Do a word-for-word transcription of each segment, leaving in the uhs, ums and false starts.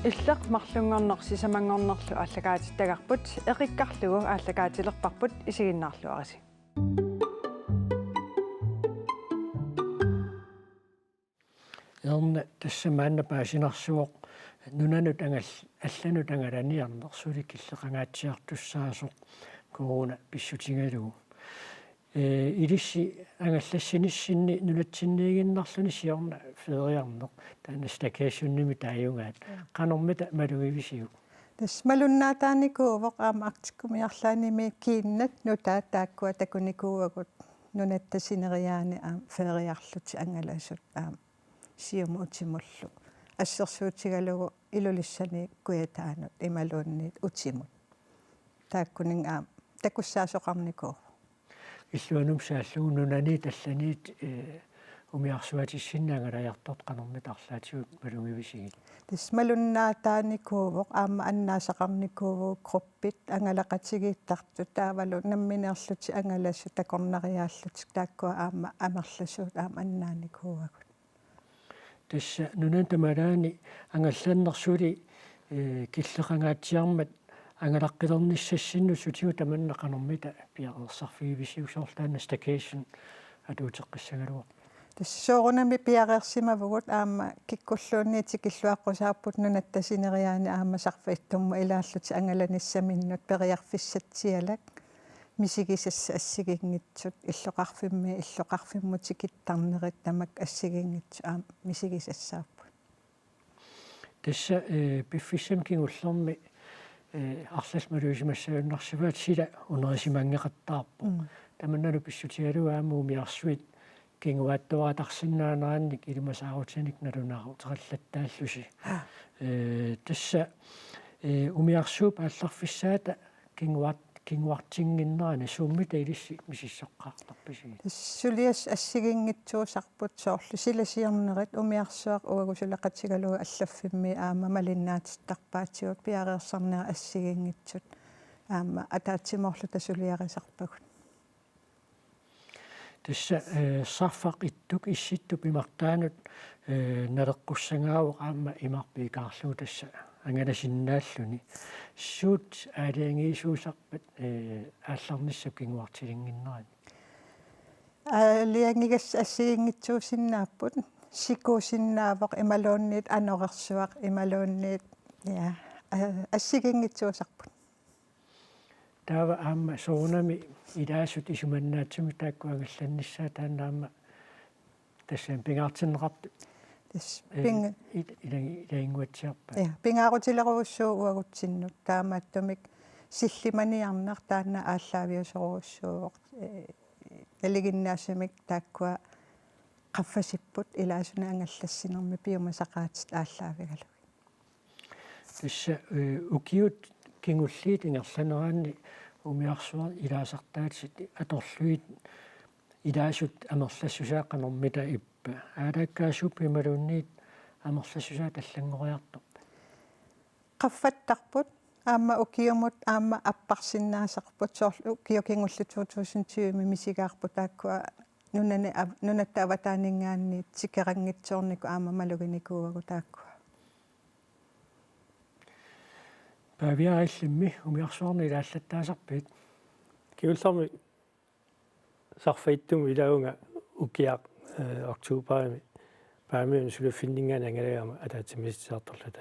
Illeq marlunngorneq sisamanngornerlu aallakaatittagarput, eqikkarlugu aallakaatilerparput, isiginnaarluarisi. Erna, tassa maanna paasinarsivoq nunanut angal-, allanut angalaniarneq suli killeqangaatsiartussaasoq corona pissutigalugu. Ee, ilissi angallassinissinni nunatsinniiginnarluni siorna feriarneq, taanna staycationimik taajugaat. Ja. Qanormita malugivisiuk? Tassa malunnaataanikuuvoq aamma Arcticumi arlaanni kiinnat nutaat taakkua takunikuuagut nunatta sineriaani aamma feriarlutik angalasut aamma siumut utimullu. Assersuutigalugu Ilulissani Kujataanut imaluunniit utimut. Taakkuninnga aamma takussaasoqarnikuuvoq. Illuanut saallugu nunaniit allaniit, ee, umiarsuatissinni angalajartortut qanormita arlaatigut malugivisigit? Tassa malunnaataanikuuvoq aamma annaasaqarnikuuvugut gruppit angalaqatigiittartut taavalu nammineerlutik angalasut takornariaallutik taakkua aamma amerlasuut aamma annaanikuuagut. Tassa nunani tamalaani angallanneq suli, ee, killeqangaatsiarmat angalaqqilernissassinnut sutigut tamanna qanormita piareersarfigivisiuk, soorlu taanna staycation atuuteqqissagaluarpoq? Tassa soorunami piareersimavugut aamma kikkulluunniit tikilluaqqusaarput nunatta sineriaani aamma Sarfaq Ittummut ilaallutik angalanissaminnut periarfissatsialak misigisassat assigiinngitsut illoqarfimmi illoqarfimmut tikittarnerit tamakku assigiinngitsut aamma misigisassaapput. Tassa, ee, piffissami kingullermi, ee, arlallit malugisimasunnarsivaat sila unerisimanngikkaluarpoq. Mm. Tamannalu pissutigalugu aamma umiarsuit kinguaattuartarsinnaanerannik ilimasaarutinik nalunaaruteqallattaallusi. Aa. Ee, tassa, ee, umiarsuup aallarfissaata kinguart-, kinguartinnginnerani suummita ilissi misissoqqaartarpisigit? Tassa suliassat assigiinngitsuusarput soorlu silasiornerit umiarsuaq uagut suleqatigalugu allaffimmi aamma malinnaatittarpaatigut piareersarnerat assigiinngitsut aamma ataatsimoorluta suliarisarpagut. Tassa, ee, Sarfaq Ittuk Issittup imartaanut, ee, naleqqussagaavoq aamma imarpit ikaarlugu tassa angalasinnaalluni. Suut aalajangiisuusarpat, ee, aallarnissap kinguartilinnginnerani? Aalajangigassat assigiinngitsuusinnaapput, sikuusinnaavoq imaluunniit anorersuaq imaluunniit, ja, a-, assigiinngitsuusarput. Taava aamma soorunami ilaasut isumannaatsumik taakku angallannissaat taanna aamma tassami pingaartinneqartut. Tassa, ee, ping-, il-, ilangi-, ilaginnguatsiarpaat. Ja, pingaarutilerujussuuvoq uagutsinnut taamaattumik sillimaniarneq taanna aallaaviusorujussuuvoq, ee, nalinginnaasumik taakkua qaffasipput ilaasunik angallassinermi piumasaqaatit aallaavigalugit. Tassa, ee, ukiut kingulliit ingerlaneranni umiarsuarmi ilaasartaatit atorlugit ilaasut amerlassusaat qanormita ippa? Aalaakkaasuupput imaluunniit amerlassusaat allanngoriartorpa? Qaffattarput aamma ukiumut aamma apparsinnaasarput soorlu ukioq kingulleq to tusind tyve misigaarput taakkua nunani av-, nunatta avataaninngaanniit tikeranngitsoornikut aamma maluginikuuagut taakkua. Pavia, illimmi umiarsuarnut ilaallattaasarpit? Kingullermik Sarfaq Ittup ilaavunga ukiaq, ee, oktoberimi Paamiunut suliffinninngaanniit angalagama ataatsimiititsisartorluta.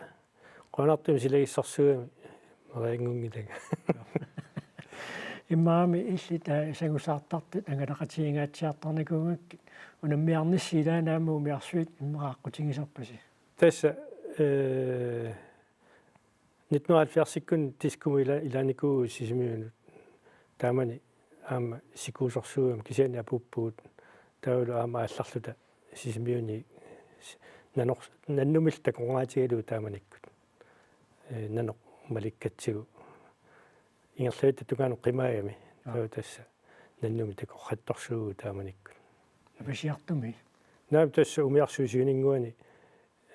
Qujanartumik silagissorsuugami mereerinngunngilanga. Immaqa aamma illit, ee, sangusaartartut angalaqatigingaatsiartarnikuugakkit unammiarnissi ilaanni aamma umiarsuit immaqa aqqutigisarpasi? Tassa, ee, nitten halvfjerdsikkunni Diskomut ila-, ilaanikuuvugut Sisimiunut. Taamani aamma sikuusorsuugami kisianni apuuppugut. Taavalu aamma aallarluta Sisimiuni s-, nanor-, nannumillu takornaqaatigalugu taamanikkut. Ee, nanoq malikkatsigu. Ingerlaviata tungaanut qimaagami. Aa. Taava tassa nannumik takorrattorsuuvugut taamanikkut. Apasiartumi? Naamik, tassa umiarsuit siuninnguani,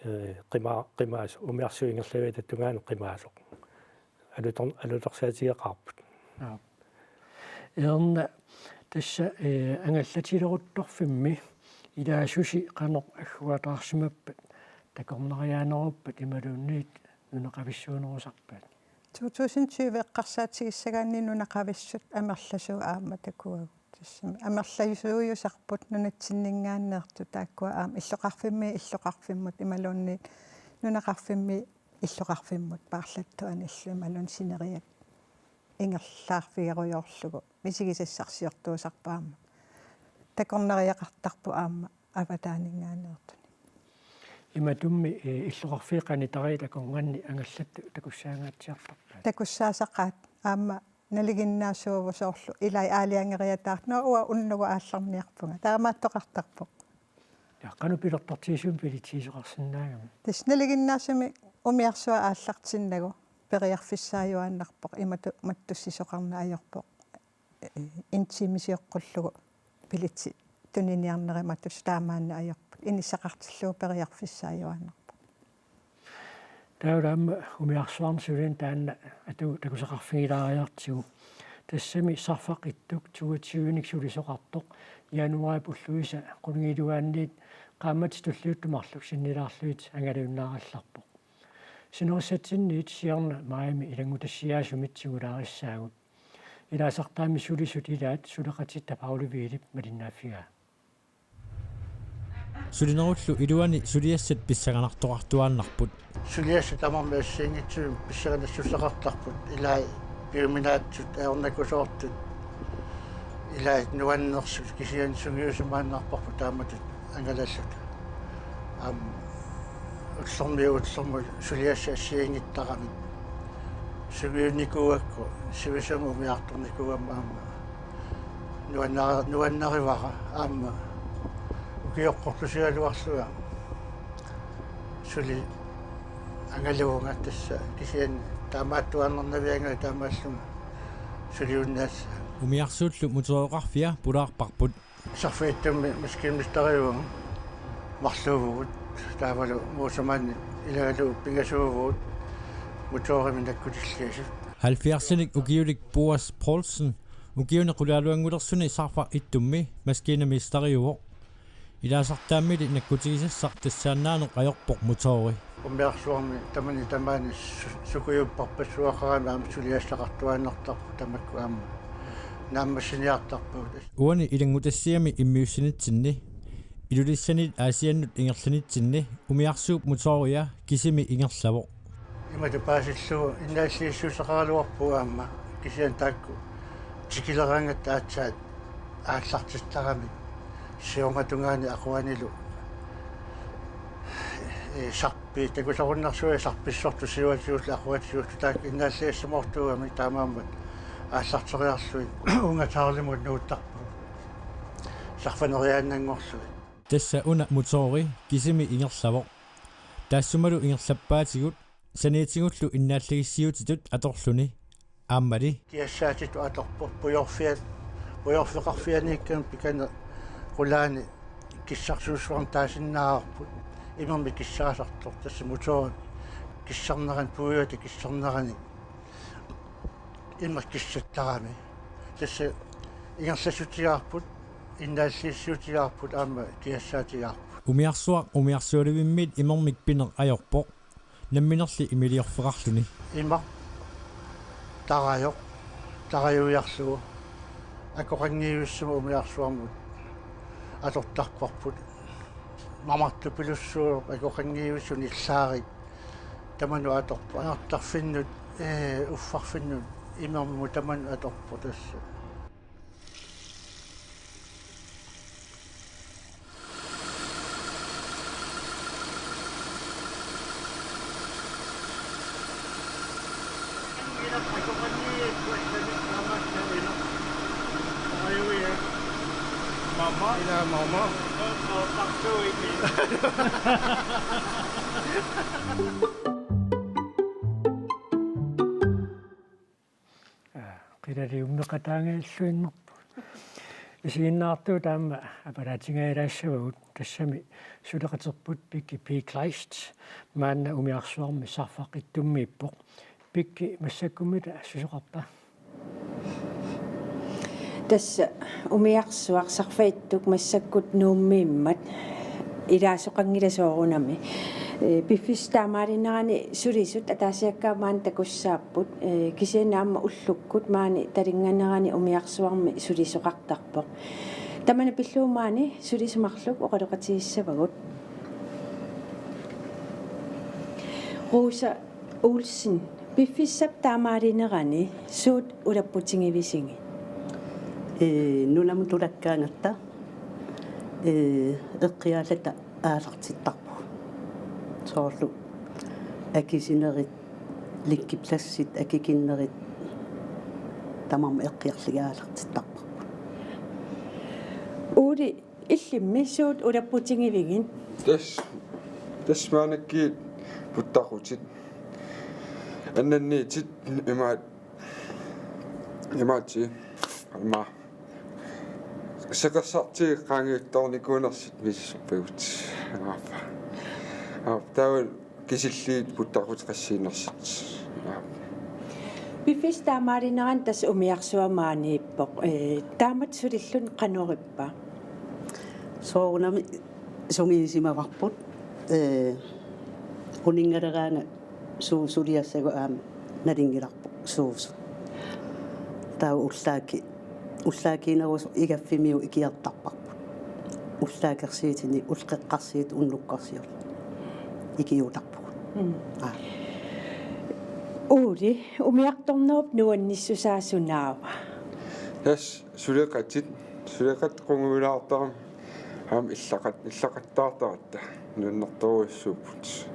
ee, qima-, qimaasoq, umiarsuit ingerlaviata tungaanut qimaasoq. Alutor-, alutorsaatigeqaarput. Aap. Erna, tassa, ee, angallatileruttorfimmi ilaasusi qanoq agguataarsimappat, takornariaaneruppat imaluunniit nunaqavissuunerusarpaat? To tusind tyve eqqarsaatigissagaanni nunaqavissut amerlasuut aamma takuagut. Tassami amerlasuujusarput nunatsinninngaanneersut taakkua aamma illoqarfimmi illoqarfimmut imaluunniit nunaqarfimmi illoqarfimmut paarlattut anillu imaluunniit sineriak ingerlaarfigerujoorlugu misigisassarsiortuusarput aamma takornariaqartarpoq aamma avataaninngaanneersuni. Imatummi, eh, illoqarfiit qanitariit akornanni angallattut takussaangaatsiartarpaat? Takussaasaqaat aamma nalinginnaasuuvoq soorlu ilai aalajangeriataartoq, nå uanga unnugu aallarniarpunga. Taamaattoqartarpoq. Ja, qanoq pilertortigisumik billetsiisoqarsinnaagami? Tassa nalinginnaasumik umiarsuaq aallartinnagu periarfissaajuaannarpoq, imatut mattussisoqarneq ajorpoq. En time sioqqullugu billetsit tuniniarnerit matussaat taamaanneq ajorput. Inissaqartillugu periarfissaajuaannarpoq. Taava aamma umiarsuarmi suliani taanna atugut takusaqarfigilaariartigu. Tassami Sarfaq Ittuk toogtyvenik sulisoqartoq januaarip ulluisa qulingiluaanniit qaammatit tulliuttut marluk sinnilaarlugit angalajunnaallarpoq. Sinerissatsinniit siorna maajimi ilanngutassiaasumit singulaarissaagut. Ilaasartaammi sulisut ilaat suleqatitta Pauli Hvidip malinnaaffigaa. Sulinerullu iluani suliassat pissanganartoqartuaannarput. Suliassat tamarmik assigiinngitsut pissanganassuseqartarput, ilaat piuminaatsut, ajornakusoortut, ilaat nuannersut, kisianni sungiusimaannarparput taamatut angalalluta. Aamma ullormiit ullormut suliassat assigiinngittarami. Sungiunikuugakku sivisumik umiartornikuugama aamma nuanna-, nuannarivara aamma ukioqqorlusigaluarlunga suli angaluvunga, tassa kisianni taamaattuaannarnavianngilanga taamaallunga suliunnaassaanga. Umiarsuullu motoreqarfia pulaarparput. Sarfaq Ittummi maskinmesteriuvunga, marluuvugut, taavalu Muusamaanni ilagalugu pingasuuvugut motorimik nakkutilliisut. Halvfjerdsinik ukiulik Boas Poulsen ukiuni qulaaluanngulersuni Sarfaq Ittummi maskinmesteriuvoq. Ilaasartaammili nakkutigisassaq tassaannaaneq ajorpoq motori. Umiarsuarmi tamani tamaani su-, sukujuupparpassuaqarami aamma suliassaqartuaannartarput tamakku aamma naammassiniartarpagut. Uani ilanngutassiami immiussinitsinni, Ilulissaniit Aasiannut ingerlanitsinni umiarsuup motoria kisimi ingerlavoq. Imatut paasillugu innaalliissuuteqaraluarpugut aamma, kisianni taakku tikileraangatta aatsaat aallartittaramik siornatungaani aquanilu, ee, sarpi-, takusaqarnersuaq sarpissortut siuatigullu aquatigullu taakku innaalliassimoortuugamik taamaammat aallarteriarlugit uunga Charlimut nuuttarpugut sarfaneriaannanngorlugit. Tassa una motori kisimi ingerlavoq. Taassumalu ingerlappaatigut saniatigullu innaallagissiutitut atorluni. Aammali kiassaatitut atorpoq, pujorfiat, pujorfeqarfianiikkami pikani qulaani kissarsuussuarnik taasinnaavarput. Imermik kissaasartoq, tassa motori kissarnerani, puiuata kissarnerani imeq kissattarami. Tassa ingerlassutigaarput, innaalliissiutigaarput aamma kiassaatigaarput. Umiarsuaq umiarsualivimmiit imermik pineq ajorpoq. Namminerli imiliorfeqarluni. Imaq tarajoq, tarajuiarlugu akoqanngivissumik umiarsuarmut atortarparput. Mamartupilussuuvoq akoqanngivissuni illaarik tamanut atorpoq. Anartarfinnut, ee, uffarfinnut imermut tamanut atorpoq tassa. Mama. Ila mama. Aa, qilaliummeqataangajalluinnarpoq. Isiginnaartuut taama apalaatingajalaassavarput, tassami suleqaterput Pikki P. Kleist, maanna umiarsuarmi Sarfaq Ittummiippoq. Pikki, massakkummita susoqarpa? Tassa umiarsuaq Sarfaq Ittuk massakkut Nuummiimmat, ilaasoqanngilaq soorunami. Ee, piffissap taamaalinerani sulisut ataasiakkaat maani takussaapput, ee, kisianni aamma ullukkut maani Talinnganerani umiarsuarmi sulisoqartarpoq. Tamanna pillugu maani sulisut marluk oqaloqatigissavagut. Rosa Olsen, piffissap taamaalinerani suut ulapputigivisigit? Ee, nunamut tulakkaangatta, ee, eqqiaallata aallartittarpugut. Soorlu akisinerit, liggepladsit, akikinnerit, tamarmik eqqiarlugit aallartittarparput. Ole, illimmi suut ulapputigivigit? Tassa, tassa maannakkut puttaqqutit. Annanniitit imaat, imaatsi, aamma seqersartigut qaangiuttoornikuunersut misissorpagut. Aap. Aap, taava kisillugit puttaqqutit qassiinersut. Aap. Piffissap taamaalinerani tassa umiarsuaq maaniippoq. Ee, taamatut sulilluni qanorippa? Soorunami sungiusimavarput, ee, uninngaleraangat suut suliassagut aamma nalunngilarput suusut. Taava ullaakkut, ullaakkuunerusoq igaffimiut ikiortarparput. Ullaakkut eqqissiitini, ullut eqqarsaat unnukkorsiorluni ikiuutarpugut. Mm. Aa. Ole, umiartornerup nuannissusaa sunaava? Tassa suleqatit, suleqatit qungujulaartarami. Aamma illaqat-, illaqattaartaratta nuannertorujussuupput.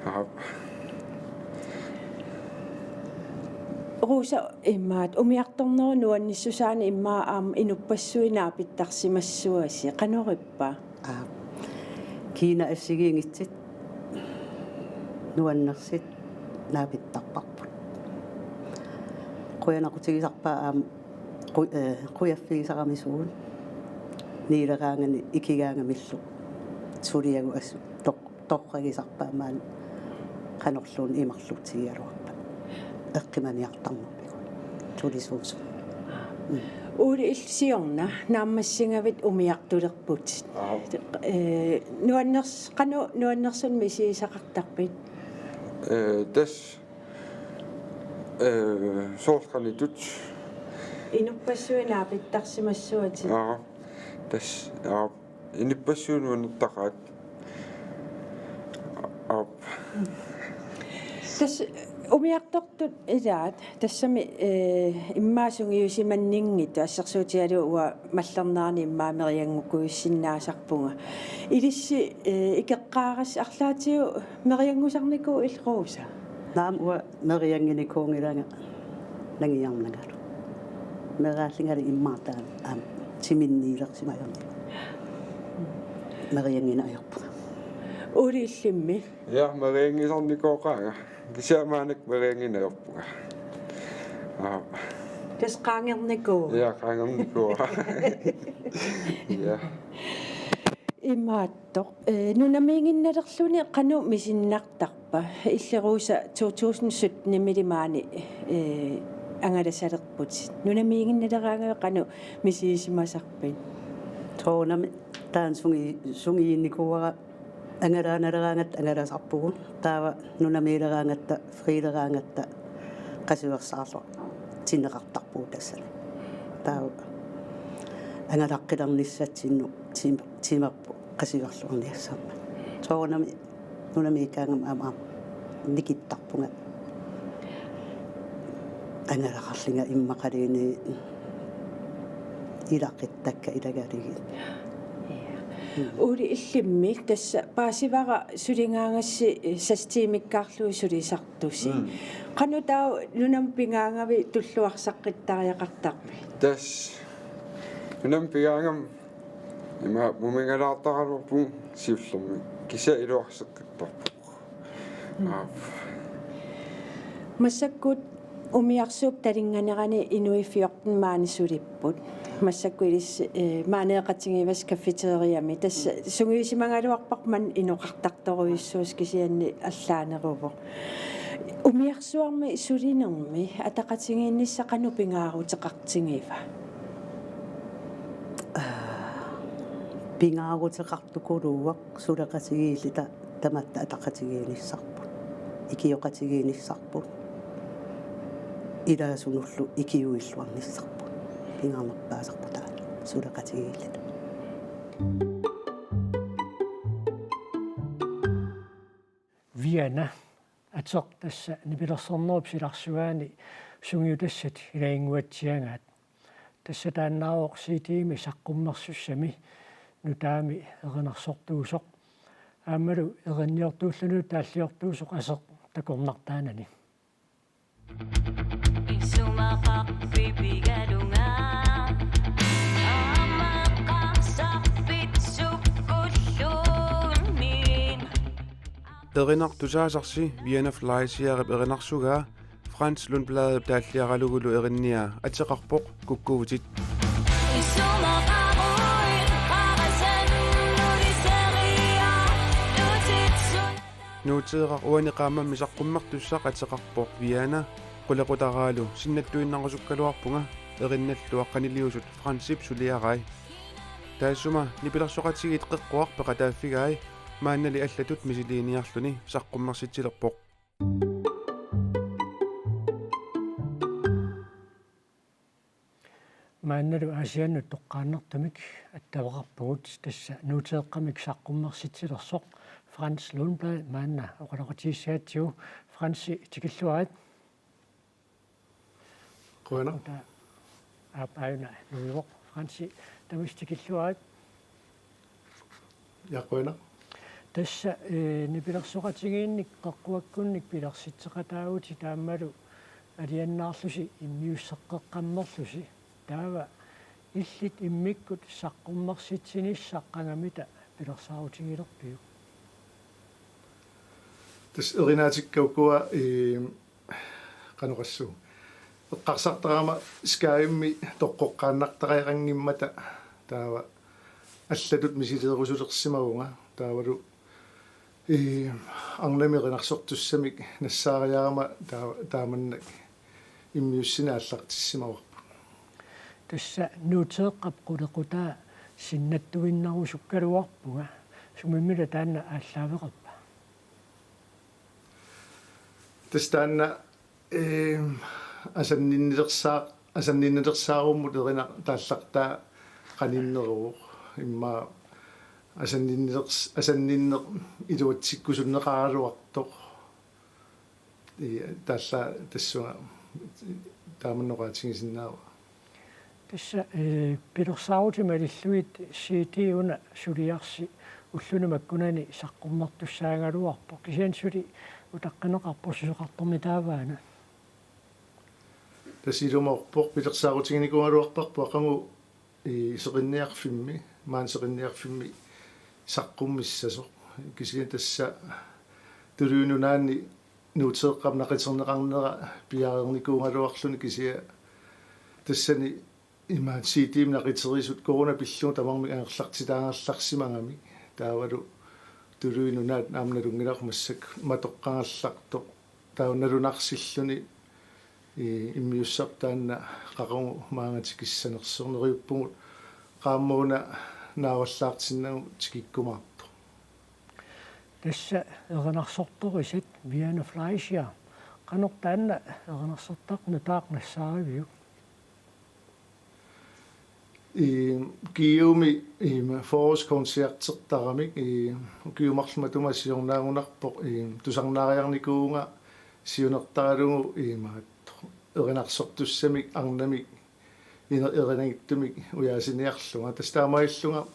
Aap. Rosa, imaat umiartornerup nuannissusaani immaqa aamma inuppassuit naapittarsimassuasi, qanorippa? Aap. Kiinat assigiinngitsut nuannersut naapittarparput. Qujanaqutigisarpaat aamma qu-, ee, qujaffigisaramisugut, niileraanganik ikigaangamillu suliagut assut toq-, torragisarpaat maani qanorluunniit imarluutigigaluarpat. Eqqumaniartarnerpigut sulisuusut. Mm. Ole, illit siorna naammassigavit umiartulerputit. Aap. Ee, nuanners-, qanoq nuannersunik misigisaqartarpit? Ee, tassa Ee, soorlu qanoq ittut. Inuppassuit naapittarsimassuatit. Aa, tassa, aa, inuppassuit nuannertaqaat. Aa. Tassa umiartortut ilaat, tassami, ee, immaqa sungiusimanninngitsut, assersuutigalugu uanga mallernerani immaqa merianngukuujussinnaasarpunga. Ilissi, ee, ikeqqaarassi arlaatigut merianngusarnikuuit, Rosa? Naamik, uanga meriannginikuunngilanga nangiarnangalu. Meraallungali immaqa taanna aamma timinniilersimajornikuuara. Merianngineq ajorpunga. Ole, illimmi? Ja, merianngisarnikooqaanga. Kisianni maannakkut merianngineq ajorpunga. Aa. Tassa qaangernikuuit? Ja, qaangernikuuara. Ja. Imaattoq. Ee, nunamiiginnalerluni qanoq misinnartarpa? Illit, Rosa, to tusind syttenimili maani, ee, angalasalerputit. Nunamiiginnaleraangavit qanoq misigisimasarpit? Soorunami taanna sungi-, sungiinnikuuara. Angalaannaleraangatta angalasarpugut. Taava nunamiileraangatta, friileraangatta qasuersaarluartinneqartarpugut tassani. Taava angalaqqilernissatsinnut tim-, timerput qasuerluarniassammat. Soorunami nunamiikkaangama aamma, aamma nikittarpunga. Angalaqarlunga immaqaluunniit ilaquttakka ilagalugit. Ja. Mm. Ole, illimmi tassa paasivara suligaangassi, eh, seks tiimikkaarlugit sulisartusi. Mm. Qanoq taava nunamut pigaangavit tulluarsaqqittariaqartarpit? Tassa nunamut pigaangama ima mumingalaartaraluarpunga siullermik. Kisianni iluarseqqittarpunga. Aap. Massakkut umiarsuup talinganerani inuit fjorten maani sulipput. Massakkut ilissi, eh, maaneeqatigiivasi cafeteriami. Tassa sungiusimagaluarparput manna inoqartartorujussuusoq, kisianni allaaneruvoq. Umiarsuarmi sulinermi ataqatigiinnissaq qanoq pingaaruteqartigiva? Pingaaruteqartukuluuvoq suleqatigiilluta Tamatta ataqatigiinnissarput, ikioqatigiinnissarput, ilaasunullu ikiuilluarnissarput. Pingaarnerpaasarput taanna suleqatigiilluta. Viana ateq tassa nipilersornerup silarsuaani sungiutassat ilaginnguatsiagaat. Tassa taannaavoq C D-mi saqqummersussami nutaami erinarsortuusoq. Aammalu erinniortuullunilu taalliortuusoq ateq takornartaanani. Isumaqarfipigalunga aamma eqqarsarfitsukkulluunniit. Erinartusaasarsi Viana Fleischerip erinarsugaa Frans Lundbladip taalliaralugulu erinniaa ateqarpoq Kukkuvutit. Nuuteeraq uani qaammammi saqqummertussaq ateqarpoq Viana, qulequtaraalu sinnattuinnarusukkaluarpunga, erinnalluaqqaniliusut Fransip suliarai. Taassuma nipilersoqatigiit qeqquaq peqataaffigai, maannali allatut misiliiniarluni saqqummersitsilerpoq. Maannalu Aasiannut toqqaannartumik attaveqarpugut, tassa nuuteeqqamik saqqummersitsilersoq Frans Lundblad maanna oqaloqatigissagatsigu. Fransi, tikilluarit. Qujanaq. Uta-, aap, aajuna nuivoq. Fransi, tamassi tikilluarit. Ja, qujanaq. Tassa, eh, nipilersoqatigiinnik qeqquakkunnik pilersitseqataavutit aammalu alianaarlusi immiusseqqeqqammerlusi. Taava illit immikkut saqqummersitsinissaq qangamita pilersaarutigilerpiuk? Tassa erinaatikka ukua, eh, qanoq oqassaanga. Eqqarsartarama Skype-mi toqqoqqaannartariaqanngimmata taava allatut misileerusulersimavunga. Taavalu, eh, arnamik erinarsortussamik nassaariarama taava taamannak immiussineq aallartissimavarput. Tassa nuuteeqqap qulequtaa sinnattuinnarusukkaluarpunga. Sumimmita taanna aallaaveqarpa? Tassa taanna, ehm, asanninnilersaa-, asanninnilersaarummut erinaq taallartaa qaninneruvoq. Immaqa asanninnilers-, asanninneq iluatsikkusunneqaraluartoq. Ii, taallaat tassunga taamannak oqaatigisinnaavara. Tassa, eh, pilersaarutimi malillugit C D una suliarsi ulluni makkunani saqqummertussaagaluarpoq. Kisianni suli utaqqineqarpoq susoqartornitaavaana. Tassa ilumoorpoq, pilersaarutiginikuugaluarparput aqagu i seqinniarfimmi, maani seqinniarfimmi saqqummissasoq. Kisianni tassa Tuluit Nunaanni nuuteeqqap naqiterneqarnera piareernikuugaluarluni, kisianni tassani imaat C D-mi naqiterisut corona pillugu tamarmik angerlartitaagallarsimagamik. Taavalu Tuluit Nunaat aamma nalunngilarput massakkut matoqqagallartoq. Taava nalunarsilluni, ii, immiussaq taanna qaqugu maanga tikissanersoq, neriuppugut qaammat una naavallaartinnagu tikikkumaartoq. Tassa erinarsortorisat Viana Fleischer. Qanoq taanna erinarsortaq nutaaq nassaariviuk? Ii, Kiumi, ii, forårskoncertertaramik, ii, ukiut marluk matuma siornaagunarpoq, ii, tusarnaariarnikuuvunga siunertaralugu, ii, maat erinarsortussamik arnamik ine-, erinagittumik ujaasiniarlunga. Tassa taamaalillunga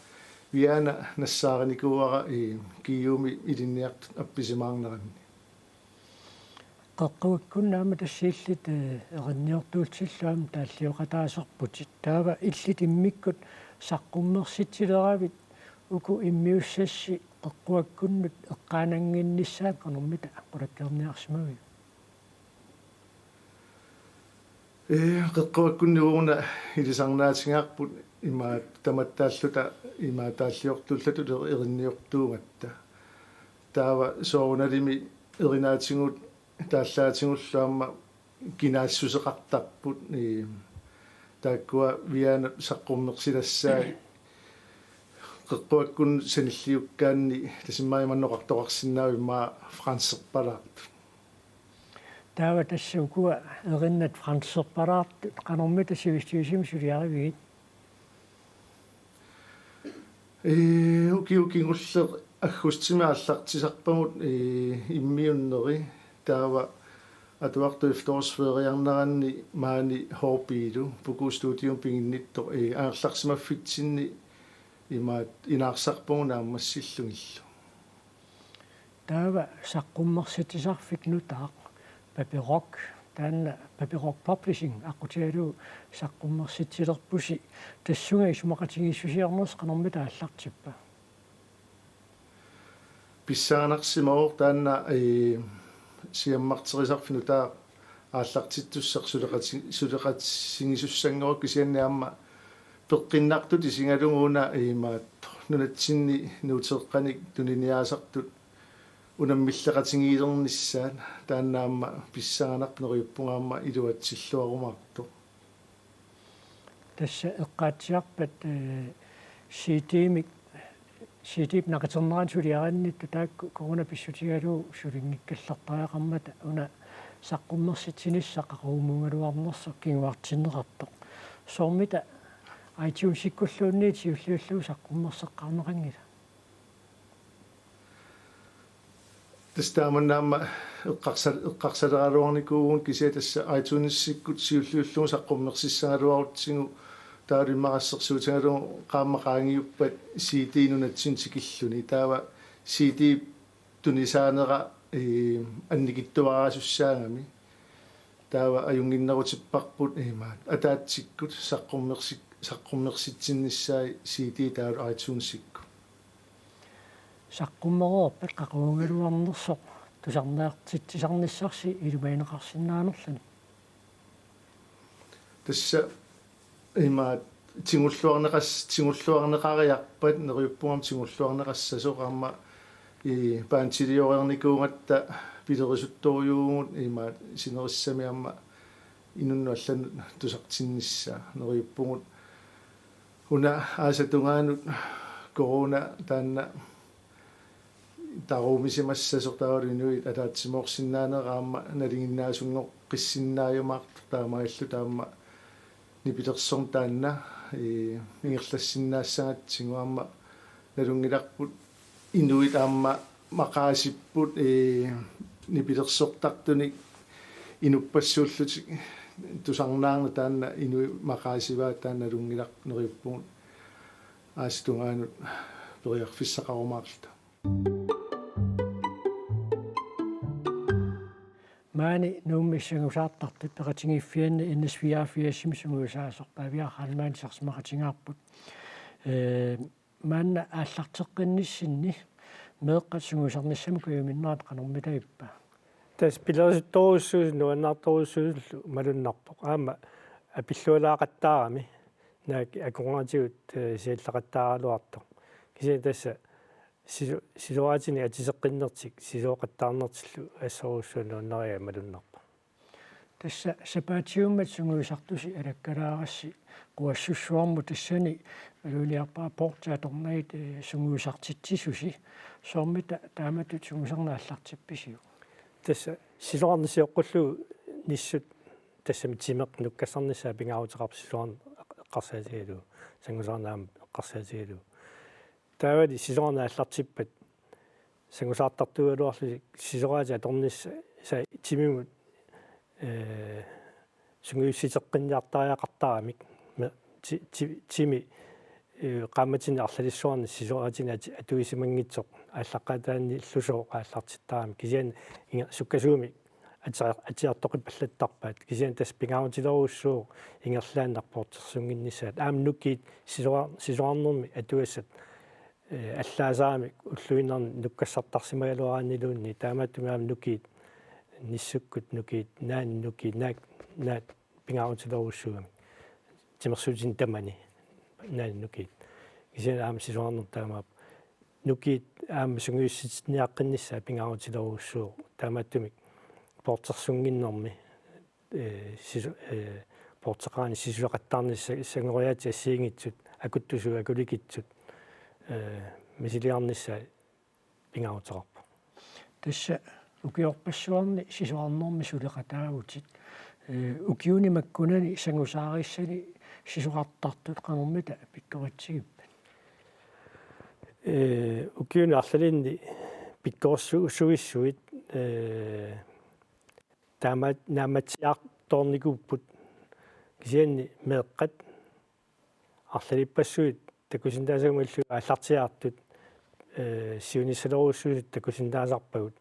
Viana nassaarinikuuara, ii, Kiumi ilinniartut appisimaarneranni. Qeqquakkunni aamma tassa illit, eh, erinniortuutillu aamma taallioqataasarputit. Taava illit immikkut saqqummersitsileravit uku immiussassi qeqquakkunnut eqqaanannginnissaat qanormita qulakkeerniarsimaviuk? Ee, qeqquakkunni uagut una ilisarnaatigaarput, imaat tamattaalluta, imaat taalliortuullatut er-, erinniortuugatta. Taava soorunalimi erinaatigut taallaatigullu aamma kinaassuseqartarput, ee, taakkua Vianap saqqummersilassaat Qeqquakkut sanilliukkaanni tassa immaqa imannak oqartoqarsinnaavoq immaqa franserpalaartut. Taava tassa ukua erinnat franserpalaartut qanormita sivisutigisumik suliarivigit? Ee, ukiut kingulleq aggustimi aallartisarpagut, ee, immiunneri, taava atuartut efterårsferiarneranni maani H B-lu Puku Studiomik piginnittoq, ee, angerlarsimaffitsinni imaattoq inaarsarpagut naammassillugillu. Taava saqqummersitsisarfik nutaaq Papiroq, taanna Papiroq Publishing aqqutigalugu saqqummersitsilerpusi, tassunga isumaqatigiissusiornersi qanormita aallartippa? Pissanganarsimavoq taanna, ee, siammarterisarfik nutaaq aallartittussaq suleqati-, suleqatigisussanngorlugu, kisianni aamma peqqinnartutut isigalugu una imaattoq nunatsinni nuuteeqqanik tuniniaasartut unammilleqatigiilernissaat, taanna aamma pissanganarpoq, neriuppunga aamma iluatsilluarumaartoq. Tassa eqqaatsiarpat, ee, C D-mik, C D-p naqiternerani suliarinnittoq taakku corona pissutigalugu sulinngikkallartariaqarmata, una saqqummersitsinissaq qaquguugaluarnersoq kinguartinneqartoq. Soormita iTunesikkulluunniit siulliullugu saqqummerseqqaarneqanngila? Tassa taamanna aamma eqqarsa-, eqqarsaleraluarnikuuvugut, kisianni tassa iTunesikkut siulliullugu saqqummersissagaluarutsigu, taava immaqa assersuutigalugu qaammat qaangiuppat C D nunatsinni tikilluni. Taava C D tunisaanera, ee, annikitsuaraasussaagami. Taava ajunnginnerutipparput imaattoq ataatsikkut saqqummersi-, saqqummersitsinnissaat C D taavalu iTunesikkut. Saqqummereerpat qaquguugaluarnersoq tusarnaartitsisarnissarsi ilimagineqarsinnaanerluni? Tassa imaattoq tigulluarneqas-, tigulluarneqariarpat, neriuppunga aamma tigulluarneqassasoq, aamma i paantilioreernikuugatta pilerisuttorujuuvugut imaattoq sinerissami aamma inunnut allanut tusartinnissaa, neriuppugut una aasap tungaanut corona taanna taruumisimassasoq, taavalu inuit ataatsimoorsinnaanera aamma nalinginnaasunngooqqissinnaajumaartoq, taamaalilluta aamma nipilersorneq taanna, ee, ingerlassinnaassagatsigu, aamma nalunngilarput inuit aamma maqaasipput, ee, nipilersortartunik inuppassuullutik tusarnaarneq, taanna inuit maqaasivaat, taanna nalunngilarput, neriuppugut aasap tungaanut periarfissaqarumaarluta. Maani Nuummi sangusaartartut peqatigiiffianni N S fireogfirsimi sungiusaasoq Pavia Heilmann isersimaqatigaarput. Ee, maanna aallarteqqinnissinni meeqqat sungiusarnissamut kajuminnerat qanormita ippa? Tassa pilerisuttorujussuusoq nuannaartorujussuusullu malunnarpoq. Aamma apillualaaqattaarami, naak akornatigut, ee, sialleqattaaraluartoq. Kisianni tassa sisu-, sisoraatinik atiseqqinnertik sisoqattaarnertillu assorujussuaq nuannarigaa malunnarpoq. Tassa sapaatiummat sungiusartusi alakkalaarassi quassussuarmut, tassani maluginiarpara poortit atornagit, ee, sungiusartitsisusi. Soormita taamatut sungiusarneq aallartippisiuk? Tassa sisorarneq sioqqullugu nissut tassami timeq nukkassarnissaa pingaaruteqarpoq sisorarneq eqqarsaatigalugu, sangusaarneq aamma eqqarsaatigalugu. Taavali sisorarneq aallartippat sangusaartartuugaluarlusi sisoraatit atornissaat timimut, ee, sungiussiteqqinniartariaqartaramik, me-, ti-, ti-, timi, ee, qaammatini arlalissuarni sisoraatinik ati-, atuisimanngitsoq aallaqqaataaniillusooq aallartittaramik, kisianni inga-, sukkasuumik ati-, atiartoqipallattarpaat, kisianni tassa pingaarutilerujussuuvoq ingerlaannaq poortersunnginnissaat. Aamma nukiit sisora-, sisorarnermi atugassat, ee, allaasaramik ulluinnarni nukkassartarsimagaluaraanniluunniit, taamaattumik aamma nukiit, nissukkut nukiit, naani nukiit, naak, naak pingaarutilerujussuugamik. Timersuutini tamani naani nukiit. Kisianni aamma sisorarnermi taamaappoq. Nukiit aamma sungiussitsinniaqqinnissaat pingaarutilerujussuuvoq. Taamaattumik poortersunnginnermi, ee, sisu-, ee, poorteqarani sisuleqattaarnissaq, sangoriaatsit assigiinngitsut, akuttusuut, akulikitsut, eh, misiliarnissaa pingaaruteqarpoq. Tassa ukiorpassuarni sisorarnermi suleqataavutit. Eh, ukiuni makkunani sangusaarissani sisorartartut qanormita pikkoritsigippat? Eh, ukiuni arlalinni pikkorissuissuit, eh, taama naammatsiartornikuupput, kisianni meeqqat arlalippassuit takusinnaasagamilu aallartiaartut, eh, siunissalerujussuusut takusinnaasarpagut.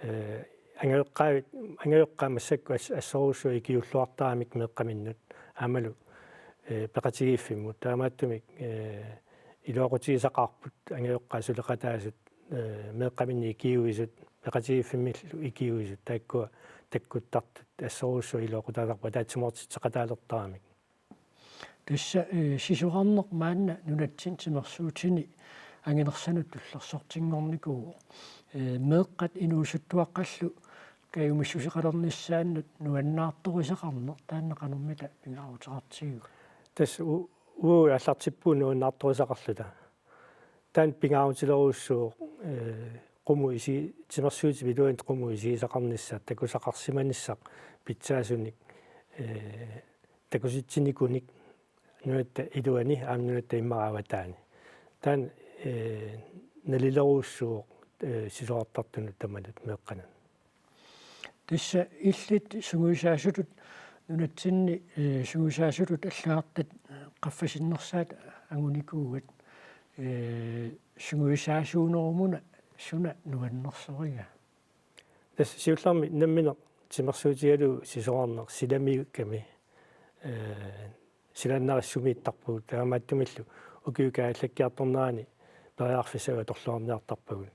Eh, angajoqqaavit, angajoqqaat massakkut as-, assorujussuaq ikiuulluartaramik meeqqaminnut aammalu, eh, peqatigiiffimmut. Taamaattumik, eh, iluaqutigisaqaarput angajoqqaat suleqataasut, eh, meeqqaminnik ikiuisut, peqatigiiffimmillu ikiuisut, taakkua takkuttartut assorujussuaq iluaqutaasarput ataatsimoortitseqataalertaramik. Tassa, eh, sisorarneq maanna nunatsinni timersuutini anginersanut tullersortinngornikuuvoq. Eh, meeqqat inuusuttuaqqallu kajumissuseqalernissaannut nuannaartorisaqarneq taanna qanormita pingaaruteqartigiuk? Tassa u-, uagut aallartippugut nuannaartorisaqarluta. Taanna pingaarutilerujussuuvoq, eh, qummut isi-, timersuutip iluanut qummut isigisaqarnissaq, takusaqarsimanissaq pitsaasunik, eh, takusitsinikuunik nunatta iluani aamma nunatta immaqa avataani. Taanna, eh, nalilerujussuuvoq, eh, sisorartartunut tamanut meeqqanut. Tassa illit sungiusaasutut nunatsinni, eh, sungiusaasutut allagartat, eh, qaffasinnersaat angunikuugat, eh, sungiusaasuunerumuna suna nuannersoriga? Tassa siullermik nammineq timersuutigalugu sisorarneq silamiikkami, eh, silaannarissumik ittarpugut, taamaattumillu ukiut kaajallakkiartornerani periarfissat atorluarniartarpagut.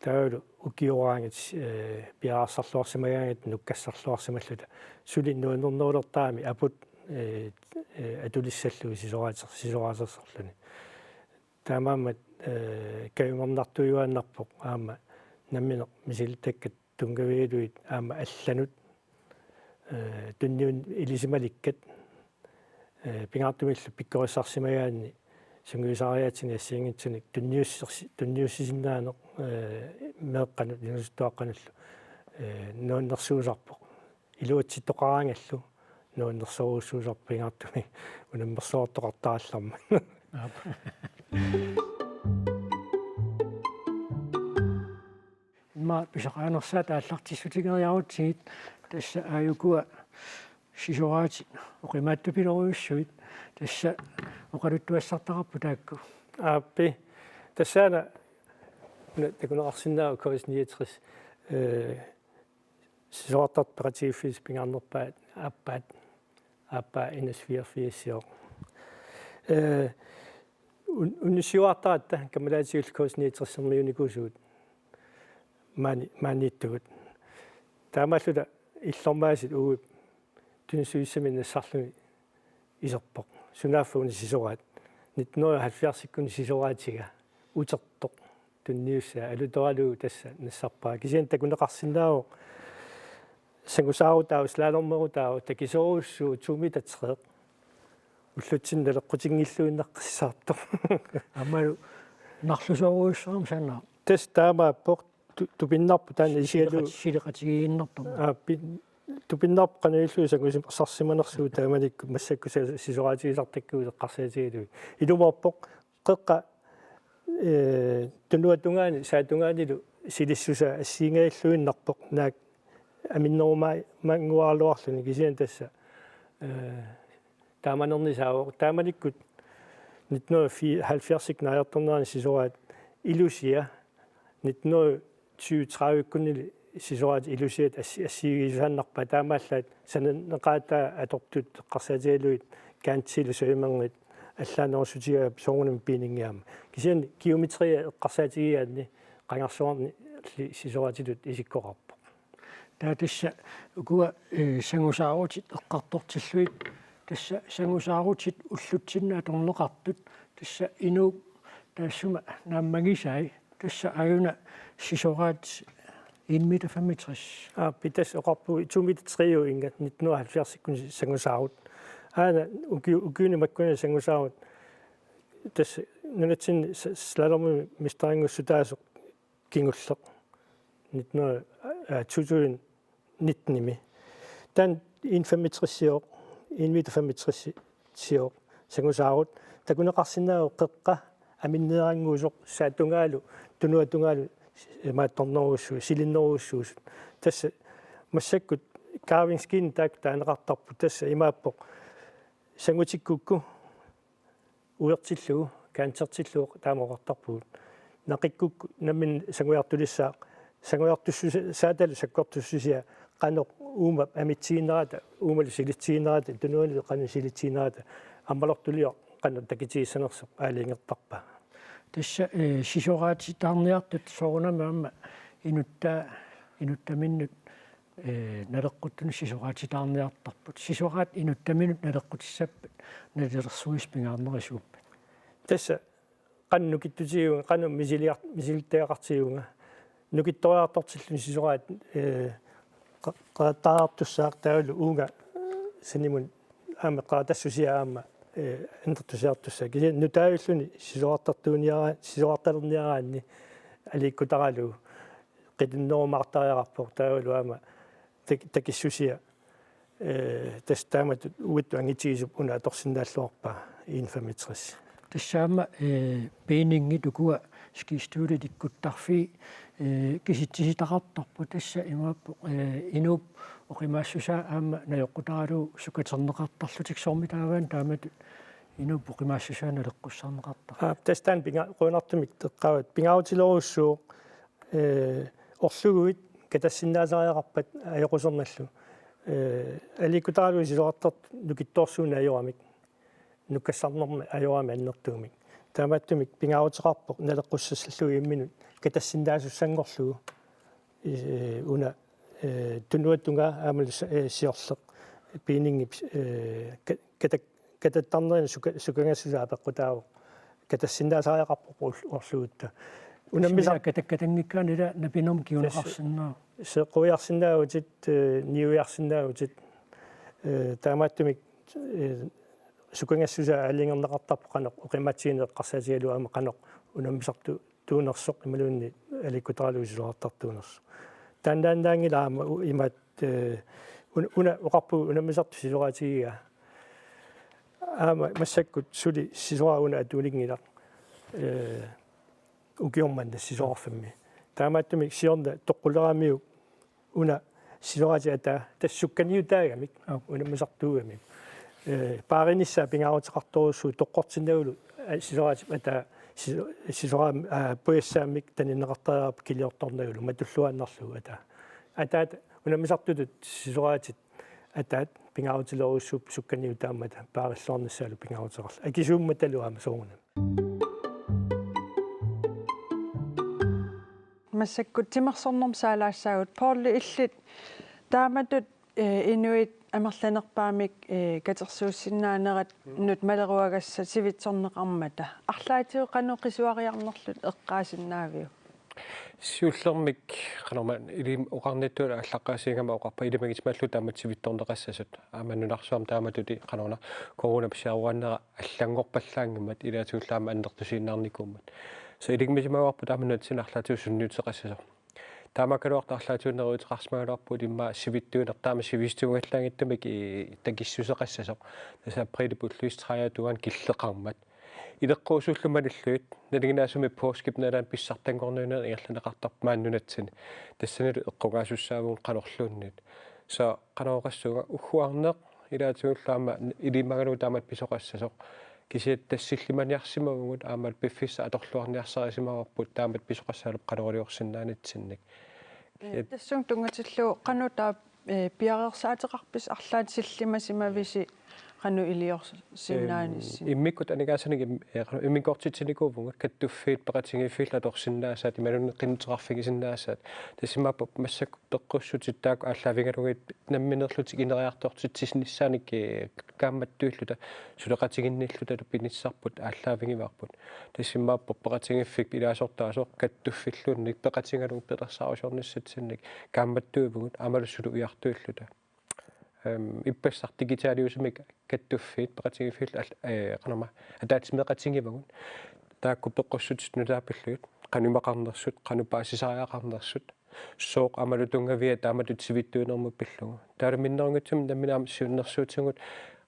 Taavalu ukioraangat, eh, piareersarluarsimagaangat nukkassarluarsimalluta suli nuannernerulertarami aput, eh, eh, atulissallugu sisoraater-, sisoraatersorluni. Taamaammat, eh, kajungernartuiuaannarpoq aamma nammineq misilitakkat tunngavigalugit aamma allanut, eh, tunniun-, ilisimalikkat, eh, pingaartumillu pikkorissarsimagaanni sungiusaariaatini assigiinngitsunik tunniussersi-, tunniussisinnaaneq, eh, meeqqanut inuusuttuaqqanullu, eh, nuannersuusarpoq. Iluatsittoqaraangallu nuannersorujussuusarpoq pingaartumik unammersuartoqartarallarmat. Aap. Immaqa pisaqaanersaat aallartissutigeriarutsigit, tassa aajukua sisoraatit oqimaatsupilerujussuit, tassa oqaluttuassartaqarput taakku. Aappi. Tassaana una takuneqarsinnaavoq K S niogtres, eh, sisorartartut peqatigiiffiisa pingaarnerpaat aappaat, aappaa enogfirs firsiuvoq. Eh, un-, unnussiuaartaratta kammalaatigullu K S niogtresermiunikuusugut maani-, maaniittugut. Taamaalluta Illormaasit Uip tunisuissami nassarluni iserpoq. Sunaaffa una sisoraat. Nitten hundrede og halvfjerdsikkuni sisoraatiga. Utertoq. Tunniussaa alutoralugu tassa nassarpara. Kisianni takuneqarsinnaavoq sangusaarutaavoq, slalommerutaavoq, takisoorujussuuvoq to meter tre. Ullutsinni naleqqutinngilluinnaqqissaartoq. Aammalu narlusoorujussuarmik sanaaq. Tassa taamaappoq tu-, tupinnarpoq taanna isigalugu. Sileqat-, sileqatigiinnartoq. Aa, pi-, tupinnarpoq qanoq ilillugu sangusimarsarsimanersugut taamanikkut massakkut sa-, sisoraatigisartakkagut eqqarsaatigalugit. Ilumoorpoq qeqqa, eh, tunuatungaani, saatungaanilu silissusaa assigiinngilluinnarpoq naak aminnerumaannguaraluarluni kisianni tassa, eh, taamanernisaavoq. Taamanikkut nitten hundrede og halvfjerds naajartornerani sisoraat ilusia, nitten hundrede tyve tredive-kkunili sisoraat ilusiat assi-, assigiiusaannarpaat, taamaallaat sananeqaataa atortut eqqarsaatigalugit kantiilu søjmandit allaanerussutigaat soorunami piinnginnama. Kisianni geometria eqqarsaatigigaanni qangarsuarli sisoraatitut isikkoqarpoq. Taava tassa ukua, eh, sangusaarutit eqqartortillugit, tassa sangusaarutit ullutsinnut atorneqartut, tassa inuup taassuma naammagisai, tassa aajuna sisoraat en meter femogtres. Aap, tassa oqarpugut to meter tre-uinga nitten hundrede og halvfjerds-ikkuni sangusaarut. Aana uki-, ukiuni makkunani sangusaarut tassa Nunatsinni s-, slalomimi mesterinngussutaa kingulleq nitten, øh, to tusind nitten-imi. Taanna en femogtres-ioq, en meter femogtres-ioq sangusaarut, takuneqarsinnaavoq qeqqa aminneerannguusoq, saatungaalu, tunuatungaalu imaattornerujussuusut, silinnerujussuusut. Tassa massakkut carving skin taakku taaneqartarput, tassa imaappoq sangutikkukku uertillugu, cancertillugu taama oqartarpugut. Naqikkukku nammineq sangujartulissaaq, sangujartussusaatalu sakkortussusia qanoq uuma amitsiginerata, uumalu silitsiginerata, tunuanilu qanoq silitsiginerata, ammalortulioq qanoq takitigissanersoq aalajangertarpa. Tassa, eh, sisoraatitaarniartut soorunami aamma inuttaa, inuttaminnut, eh, naleqquttunut sisoraatitaarniartarput. Sisoraat inuttaminut naleqqutissappat nalilersuisut pingaarnerisuummat? Tassa qanoq nukittutigaanga, qanoq misiliar-, misilittagaqartigaanga. Nukittoriartortilluni sisoraat, eh, qa-, qeqattaartussaaq taavalu uunga sanimut aamma qeqatassusia aamma, eh, annertusiartussaaq. Kisianni nutaavilluni sisorartartuuniara-, sisorartalerniaraanni aliikkutaralugu qitunnerumaartariaqarpoq taavalu aamma tak-, takissusia, eh, tassa taamatut uattut angitigisut una atorsinnaalluarpaa en femogtres. Tassa aamma, eh, Beningip ukua skistue-t ikkuttarfii, eh, kisitsisitaqartarpoq, tassa imaappoq, eh, inuup oqimaassusaa aamma najoqqutaralugu sukaterneqartarlutik, soormitaava taamatut inuup oqimaassusaa naleqqussarneqartartoq? Aap, tassa taanna pinga-, qujanartumik eqqaavat, pingaarutilerujussuuvoq, eh, orluguit katassinnaasariaqarpat ajoqusernalu. Eh, aliikkutaralugu sisorartartut nukittoorsuuneq ajoramik, nukkassarnermik ajoramik annertuumik. Taamaattumik pingaaruteqarpoq naleqqussallugu imminut katassinnaasussanngorlugu, eh, una, eh, tunuatungaa aammalu s-, eh, siorleq Beningip, eh, ka-, kata-, katattarnerani suka-, sukangassusaa peqqutaavoq. Katassinnaasariaqarpoq ul-, orlugutta. Unammisar- Sumila katakkatanngikkaanni ila napinermut kinguneqarsinnaavoq. Se-, quiarsinnaavutit, eh, niuiarsinnaavutit, eh, taamaattumik, eh, sukangassusaa aalajangerneqartarpoq qanoq oqimaatsigineq eqqarsaatigalugu aamma qanoq unammisartu-, tuunersoq imaluunniit aliikkutaralugu sisorartartuunersoq. Taannaannaanngilaq aamma u-, imaat, eh, un-, una oqarpugut unammisartut sisoraatigigaa. Aamma massakkut suli sisoraat una atuuninngilaq, eh, ukioq manna sisorarfimmi. Taamaattumik siorna toqquleramiuk una sisoraatip ataa tassa sukkaniutaagamik, aap, unammisartuugamik. Eh, paarinissaa pingaaruteqartorujussuuvoq toqqortinnagulu, eh, sisoraatip ataa siso-, sisoraat, eh, pujassaammik taninneqartariaqarpoq kiliortornagulu matulluaannarlugu ataa. Ataat unammisartutut sisoraatit ataat pingaarutilerujussuupput sukkaniutaammata paarilluarnissaalu pingaaruteqarluni. Akisuummatalu aamma soorunami. Massakkut timersornermut saalaassaagut, Poul, illit taamatut, eh, inuit amerlanerpaamik, eh, katersuussinnaanerat nut maleruagassat sivitsorneqarmata. Arlaatigut qanoq qisuariarnerlutit eqqaasinnaaviuk? Siullermik qanorma ilim oqarnittut aallaqqaasiigama oqarpa ilimagitsimallu taamatut sivitsorneqassasut. Aamma nunarsuarmi taamatut qanorna corona pisiaruaannera allanngorpallaanngimmat ilaatigullu aamma annertusiinnarnikuummat. Soorlu ilisimagaluarpoq taama nunatsinni arlaatigut sunniuteqassasoq. Taamaakkaluartoq arlaatigut neriuuteqarsimagaluarpugut immaqa sivitsuineq taama sivisutiugallaanngitsumik i-, takissuseqassasoq. Tassa apriilip ulluisa treogtyve-ani killeqarmat. Ileqquusuullu malillugit, nalinginnaasumik påskip nalaani pissartanngorniunneq ingerlanneqartarpoq maani nunatsinni. Tassanilu eqqugaasussaavugut qanorluunniit. Soorlu qanoq oqassaanga, ugguarneq ilaatigullu aamma ilimagalugu taamatut pisoqassasoq. Kisianni tassa sillimaniarsimavugut aamma piffissaq atorluarniarsarisimavarput taamatut pisoqassaalu qanoriliorsinnaanitsinnik. Eh, tassunga tunngatillugu qanoq taava, eh, piareersaateqarpisi arlaat sillimasimavisi qanoq iliorsinnaanissinni? Em, immikkut aningaasanik im-, eh, qanoq immikkoortitsinikuuvugut kattuffiit peqatigiiffiillu atorsinnaasaat imaluunniit qinnuteqarfigisinnaasaat. Tassa imaappoq massakkut peqqussutit taakku aallaavigalugit nammineerlutik ineriartortitsinissaannik, eh, kaammattuilluta suleqatiginnilluta pinissarput aallaavigivarput. Tassa imaappoq peqatigiiffik ilaasortaasoq kattuffilluunniit peqatigalugu pilersaarusiornissatsinnik kaammattuivugut aammalu suli ujartuilluta. Em, ippassaq digitaliusumik kattuffiit peqatigiiffiillu al-, eh, qanorma ataatsimeeqatigivagut. Taakku peqqussutit nutaat pillugit, qanoq imaqarnersut, qanoq paasisariaqarnersut, sooq aammalu tunngaviat taamatut sivitsuinermut pillugu. Taavalu minnerunngitsumik nammineq aamma siunnersuutigut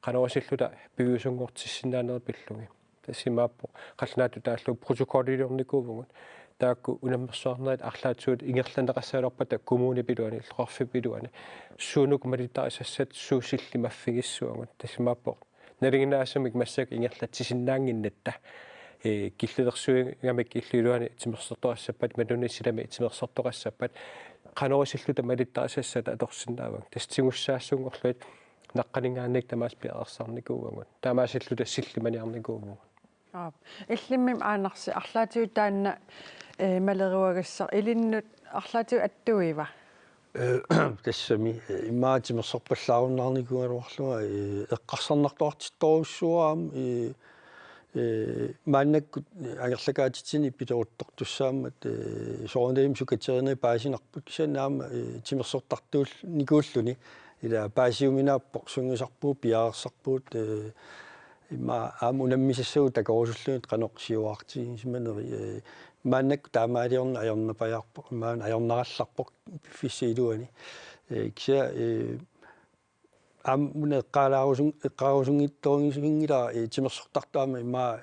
qanoq isilluta piviusunngortissinnaanerit pillugit. Tassa imaappoq qallunaatut taallugu protokolliliornikuuvugut. Taakku unammersuarnerit arlaatigut ingerlanneqassagaluarpata kommunip iluani, illoqarfiup iluani, suunuku malittarisassat suut sillimaffigissuagut. Tassa imaappoq nalinginnaasumik massakkut ingerlatsisinnaannginnatta, ee, killilersuigamik illup iluani timersortoqassappat, imaluunniit silami timersortoqassappat, qanoq isilluta malittarisassat atorsinnaavagut. Tassa tigussaassunngorlugit naqqaninngaanniit tamaasa piareersarnikuuagut. Taamaasilluta sillimaniarnikuuvugut. Aap. Illimmi Aanarsi arlaatigut taanna, ee, maleruagassaq ilinnut arlaatigut attuiva? Ee, tassami, ee, immaqa timersorpallaarunnaarnikuugaluarlunga, ee, eqqarsarnartuartittorujussuuara aamma, ee, ee, maannakkut angerlakaatitsineq pileruttortussaammat, ee, soorunalimi sukaterinerit paasinarput kisianni aamma, ee, timersortartuunnikuulluni ila paasiuminaappoq, sungiusarpugut, piareersarpugut, ee, immaqa aamma unammisassagut takorusullugit qanoq siuaartigisimanneri, ee, maannakkut taamaaliorneq ajornapajaarpoq, imaluunniit ajornarallarpoq piffissap iluani. Ee, kisianni, ee, aamma una eqqaalaarusun-, eqqaarusunngitsoorujussuunngilara, ee, timersortartut aamma immaqa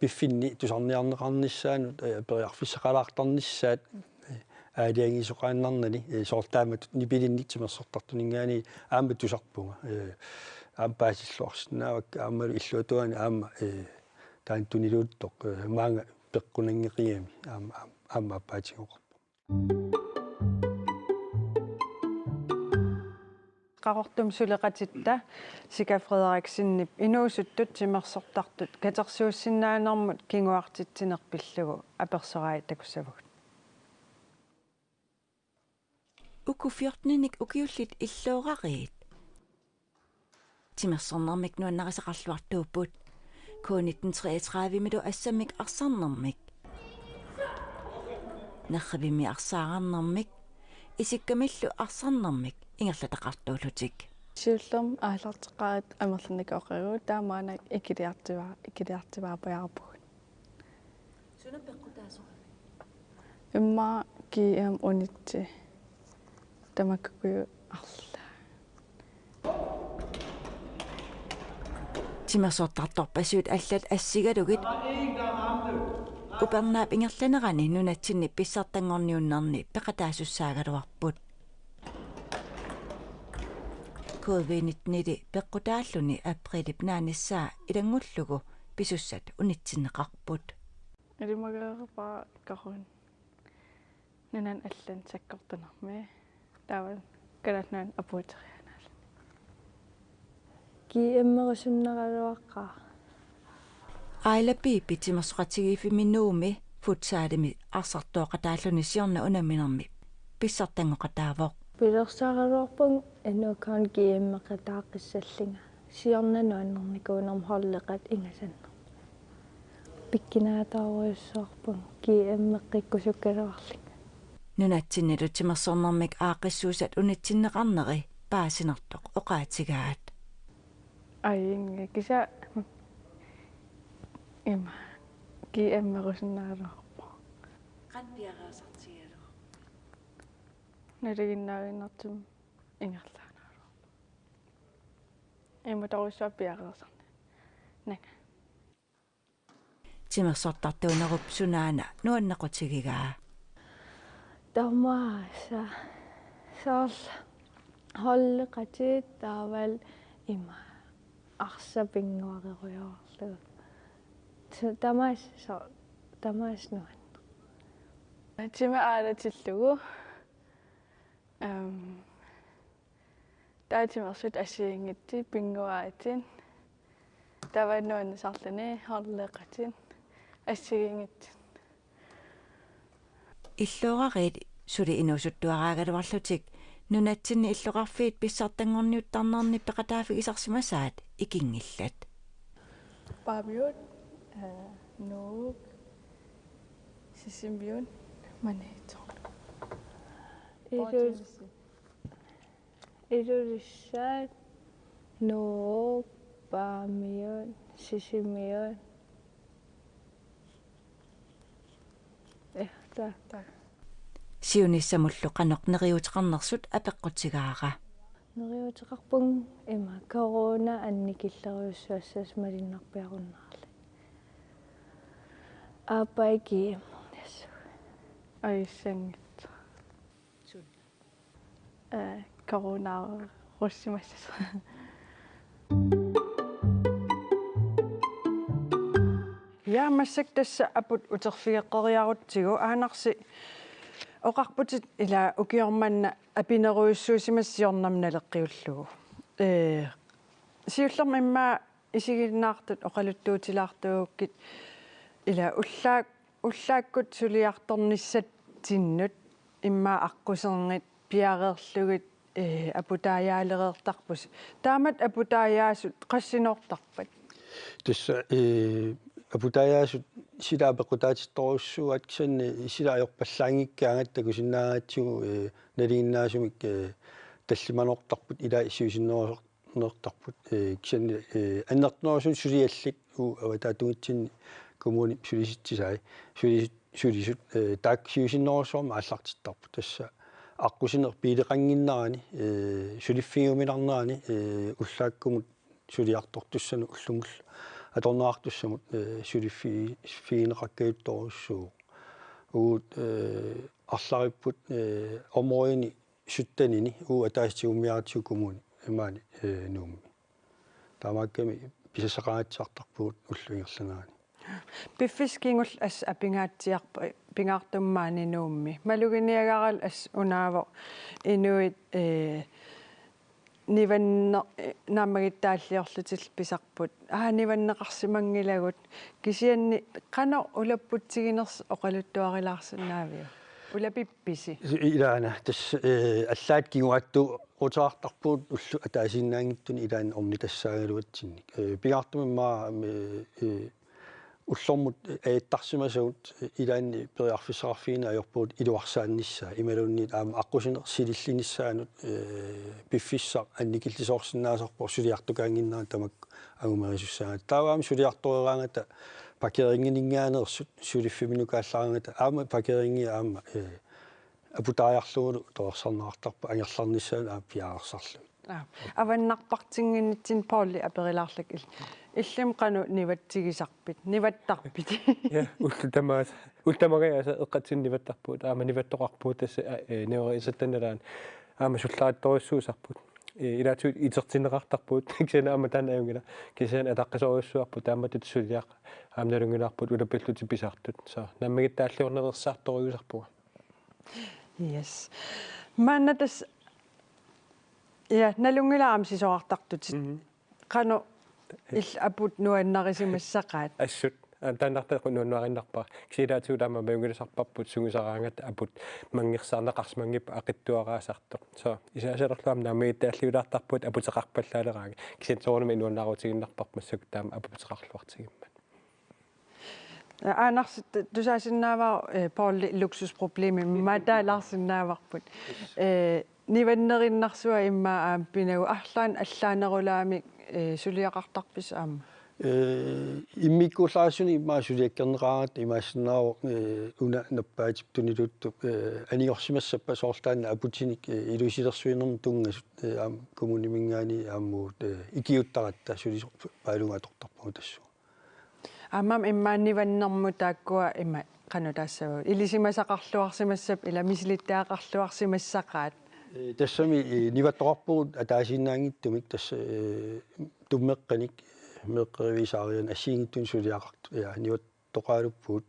piffinni tusarniarneqarnissaannut, ee, periarfissaqalaartarnissaat, ee, aalajangiisoqaannarnani, ee, soorlu taamatut nipilinnik timersortartuninngaanniit aamma tusarpunga. Ee, aamma paasilluarsinnaavakka aammalu illuatungaani aamma, ee, taanna tuniluuttoq, ee, maanga peqqunngeqigami aamma, aamma, aamma aappaatigoqarpoq. Qaqortumi suleqatitta Sika Frederiksenip inuusuttut timersortartut katersuussinnaanermut kinguartitsineq pillugu apersorai takussavagut. Uku fjorteninik ukiullit illoorariit timersornermik nuannarisaqarluartuupput. K nitten treogtredivemilu assammik arsarnermik, nerrivimmi arsaararnermik, isikkamillu arsarnermik ingerlataqartuullutik. Siullermik aallarteqqaarit amerlernikoqagut, taamaannak ikiliartiva-, ikiliartivaarpajaarpugut. Suna peqqutaasoqarpit? Immaqa G M unitsi tamakkuupput arlaat. Timersortartorpassuit allat assigalugit upernaap ingerlanerani nunatsinni pissartanngorniunnerni peqataasussaagaluarput. Covid nittenili peqqutaalluni aprilip naanissaa ilanngullugu pisussat unitsinneqarput. Ilimagereerpara Karun nunani allani sakkortunermi. Taava Kalaallit Nunaanni apuuteriaannaalluni. G M-erusunnaraluaqaaq. Aila Piipi timersoqatigiiffimmi Nuummi futsalimi arsartooqataalluni siorna unamminermi pissartanngoqataavoq. Pilersaarusuarpunga N O K-mi G M-eqataaqqissallunga. Siorna nuannernikuunerma holdeqatit ingasannermut. Pikkinaataarujussuarpunga G M-eqqikkusukkaluarlunga. Nunatsinnilu timersornermik aaqqissuussat unitsinneqarneri paasinartoq oqaatigaat. Ajunngilaq, kisianni ima G M-erusunnaraluarpoq. Qanoq piareersartigigaluarpa? Nalinginnaaginnartumik ingerlaannaraluarpoq. Imatorujussuaq piareersarnanga. Timersortartuunerup sunaana nuannequtigigaa. Tamaasa soorlu holdeqatit taavalu ima arsaq pinnguarerujoorlugu. Su-, tamaasa so-, tamaasa nuanneq. Timi aalatillugu. Ehm, taava timersuutit assigiinngitsut pinnguaatit. Taava nuannisarluni holdeqatit assigiinngitsut. Illoorariit suli inuusuttuaraagaluarlutik nunatsinni illoqarfiit pissartanngorniuttarnerni peqataaffigisarsimasaat ikinngillat. Paamiut, eh, Nuuk, Sisimiut, Maniitsoq. Ilul-, Ilulissat, Nuuk, Paamiut, Sisimiut. Taava. Siunissamullu qanoq neriuuteqarnersut apeqqutigaara. Neriuuteqarpunga ima corona annikillerujussuassasoq malunnarpiarunnaarluni. Aappaa ikiammernissuugut. Ajussanngitsoq. Ee, coronaarussimassasoq. Ja, massakkut tassa aput uterfigeqqeriarutsigu, Aanarsi, oqarputit ila ukioq manna apinerujussuusimasoq siornami naleqqiullugu. Ee, siullermik immaqa isiginnaartut oqaluttuutilaartuugukkit ila ullaak-, ullaakkut suliartornissatsinnut immaqa aqquserngit piareerlugit, ee, aputaajaalereertarpusi. Taamatut aputaajaasut qassinoortarpat? Tassa, ee, aputaajaasut sila apeqqutaatittorujussuuaat, kisianni sila ajorpallaanngikkaangat takusinnaagatsigu, ee, nalinginnaasumik, ee, tallimanoortarput, ila siusinnerusoq-, -nertarput, ee, kisianni, ee, annertunerusumik suliallit uagut avataatungitsinni kommunip sulisitsisai, suli-, sulisut, ee, taakku siusinnerusumik aallartittarput. Tassa aqqusineq biileqannginnerani, ee, suliffigiuminarnerani, ee, ullaakkumut suliartortussanut ullumullu atorneqartussamut, ee, suliffi-, -figineqakkajuttorujussuuvoq. Uagut, ee, arlaripput, ee, områdeni syttenini uagut ataaseq tigummiaratsigu kommuni imaani, ee, Nuummi. Taamaakkami pisassaqangaatsiartarpugut ullup ingerlanerani. Piffissaq kingulleq assut apingaatsiarpoq, pingaartumik maani Nuummi. Maluginiagaralu assut unaavoq inuit, ee, nivanne-, ee, naammagittaalliorlutillu pisarput. Aa, nivanneqarsimanngilagut. Kisianni qanoq ulapputsiginersoq oqaluttuarilaarsinnaaviuk? Ulapippisi? Ilaana, tassa, ee, allaat kinguaattuuteqartarpugut ullut ataasiinnaanngitsuni ilaanni ornitassaagaluatsinnik. Ee, pingaartumik immaqa, ee, ee, ullormut ajattarsimasagut ilaanni periarfissaqarfigineq ajorpugut iluarsaannissaa, imaluunniit aamma aqqusineq silillinissaanut, ee, piffissaq annikillisoorsinnaasarpoq suliartukaannginnerani tamakku angumerisussaagatta. Taava aamma suliartoreeraangata parkeringininngaanneersut, suliffimminukaallaaraangata aamma parkeringi aamma, ee, aputaajarlugulu torersarneqartarpoq angerlarnissaanut aamma piareersarlugit. Aa, avannarpartinnginnitsinni Pouli aperilaarlakka il-, illimmi qanoq nivatsigisarpit, nivattarpit? Ja, ullut tamaasa, ullut tamangajaasa eqqatsinni nivattarpugut, aamma nivattoqarpugut tassa, aa, ee, niuerissattannilaani. Aamma sullaarittorujussuusarput. Ee, ilaatigut itertinneqartarpugut, kisianni aamma taanna ajunngilaq, kisianni ataqqisorujussuarput, taamatut suliaq aamma nalunngilarput ulapillutik pisartut. Så, naammagittaalliornersaartorujussuusarpunga. Yes. Maanna tassa, ja, nalunngilaq aamma sisorartartutit. Mhm. Qanoq illit aput nuannarisimassaqaat? Assut. Aa, taannartaa nuannaarinnarpara. Kisianni ilaatigut aamma majunngilasarparput sungiusaraangata aput manngersaarneqarsimanngippat aqitsuaraasartoq. Så, isaasalerlu aamma naammagittaalliulaartarpugut aputeqarpallaaleraangat. Kisianni soorunami nuannaarutigiinnarparput massakkut taama aputeqarluartigimmat. Aanarsi, tu-, tusaasinnaavara, ee, Pouli luksusproblemimik maataalaarsinnaavarput. Ee, nivannerinnarsuaq immaqa aamma pinagu, arlaannik allaanerulaamik, ee, suliaqartarpisi aamma? Ee, immikkuullarissunik immaqa suliakkerneqaraangatta imaassinnaavoq, ee, una nappaatip tuniluuttup, ee, anigorsimassappat soorlu taanna aputinik, ee, ilusilersuinermut tunngasut, ee, aamma kommuniminngaanniit aamma uagut, ee, ikiuuttaratta sulisoq Paalunnguaq atortarpagut tassunga. Aamma immaqa nivannermut taakkua ima qanoq taassavagut? Ilisimasaqarluarsimassapput ila misilittagaqarluarsimassaqaat. Ee, tassami, ee, nivattoqarpugut ataasiinnaanngitsumik tassa, ee, tummeqqanik, meeqqeriviisa aarianik assigiinngitsunik suliaqartut. Ja, nivattoqaaluppugut.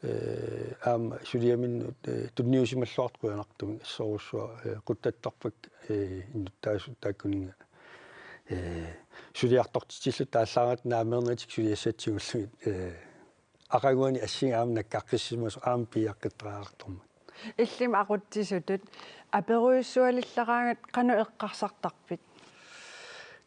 Ee, aamma suliaminnut, ee, tunniusimalluartoq qujanartumik assorujussuaq, ee, quttattarpakka, ee, innuttaasut taakkuninnga. Ee, suliartortitsilluta taallaaratta naammagineqartik suliassat tigullugit, ee, aqaguani assinga aamma nakkaqqissimasoq aamma piiaqqittariaqartarmat. Illimmi aqutsisutut aperujussualilleraangat qanoq eqqarsartarpit?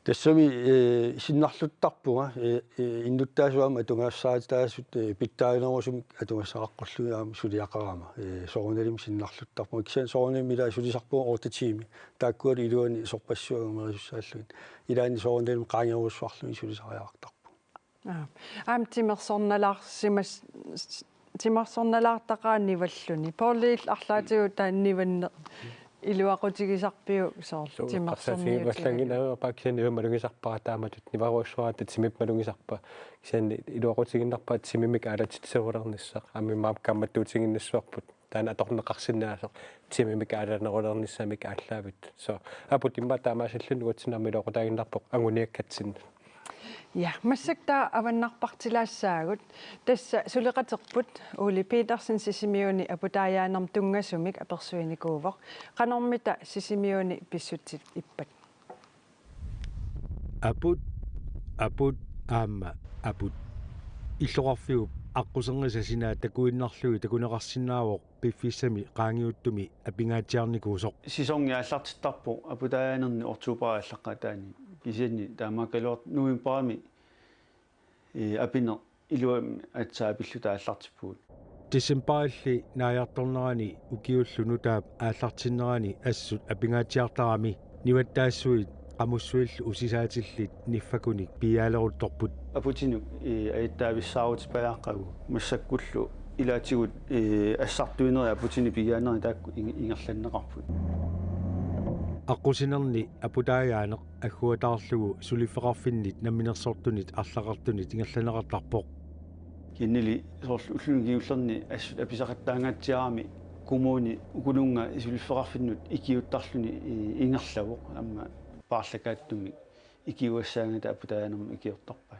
Tassami, ee, sinnarluttarpunga, ee, ee, innuttaasut aamma atugassarititaasut, ee, pitsaanerusumik atugassaqaqqullugit aamma suliaqarama, ee, soorunalimi sinnarluttarpunga. Kisianni soorunalimi ila sulisarpunga otte tiimi. Taakkualu iluani sorpassuit angumerisussaallutik. Ilaanni soorunalimi qaangerujussuarlugit sulisariaqartarpunga. Aa. Aamma timersornalaarsimas-, s-, Timersornalaartaqaaq nivalluni. Poorli, illit arlaatigut taanna nivanneq iluaqutigisarpiuk soorlu? Suu, timersorniutigalugu. Eqqarsaatigivallaanngilara, paakisani malugisarpara taamatut, nivarujussuaratta timip malugisarpara. Kisianni iluaqutigiinnarpara timimik aalatitserulernissaa. Aamma immaqa kaammattuutigiinnassavarput. Taanna atorneqarsinnaasoq timimik aalanerulernissamik aallaavittut. So, aput immaqa taamaasilluni uatsinnut aamma iluaqutaaginnarpoq anguniakkatsinnut. Ja, massakkut taava avannarpartilaassaagut. Tassa suleqaterput Ole Petersen Sisimiuni aputaajaanermut tunngasumik apersuinikuuvoq. Qanormita Sisimiuni pissutsit ippat? Aput, aput, aamma aput. Illoqarfiup aqquserngisa sinaat takuinnarlugit takuneqarsinnaavoq piffissami qaangiuttumi apingaatsiarnikuusoq. Sæsoni aallartittarpoq aputaajaanerni oktobarip aallaqqaataani. Kisianni taamaakkaluartoq novembarimi, ee, apineq iluamik aatsaat apilluta aallartippugut. Decembarilli naajartornerani ukiullu nutaap aallartinnerani assut apingaatsiartarami nivattaassuit qamussuillu usisaatillit niffakunik piiaaleruttorput. Aputinut, ee, ajattaavissaarutippajaarpagut massakkullu ilaatigut, ee, assartuinerit aputinik piiaanerit taakku ing-, ingerlanneqarput. Aqqusinerni aputaajaaneq agguataarlugu suliffeqarfinnit namminersortunit arlaqartunit ingerlanneqartarpoq. Kisiannili soorlu ulluni kingullerni assut apisaqattaangaatsiarami kommuni ukununnga suliffeqarfinnut ikiuuttarluni, ee, ingerlavoq, aamma paarlakaattumik ikiugassaangata aputaajaanermut ikiortarpai.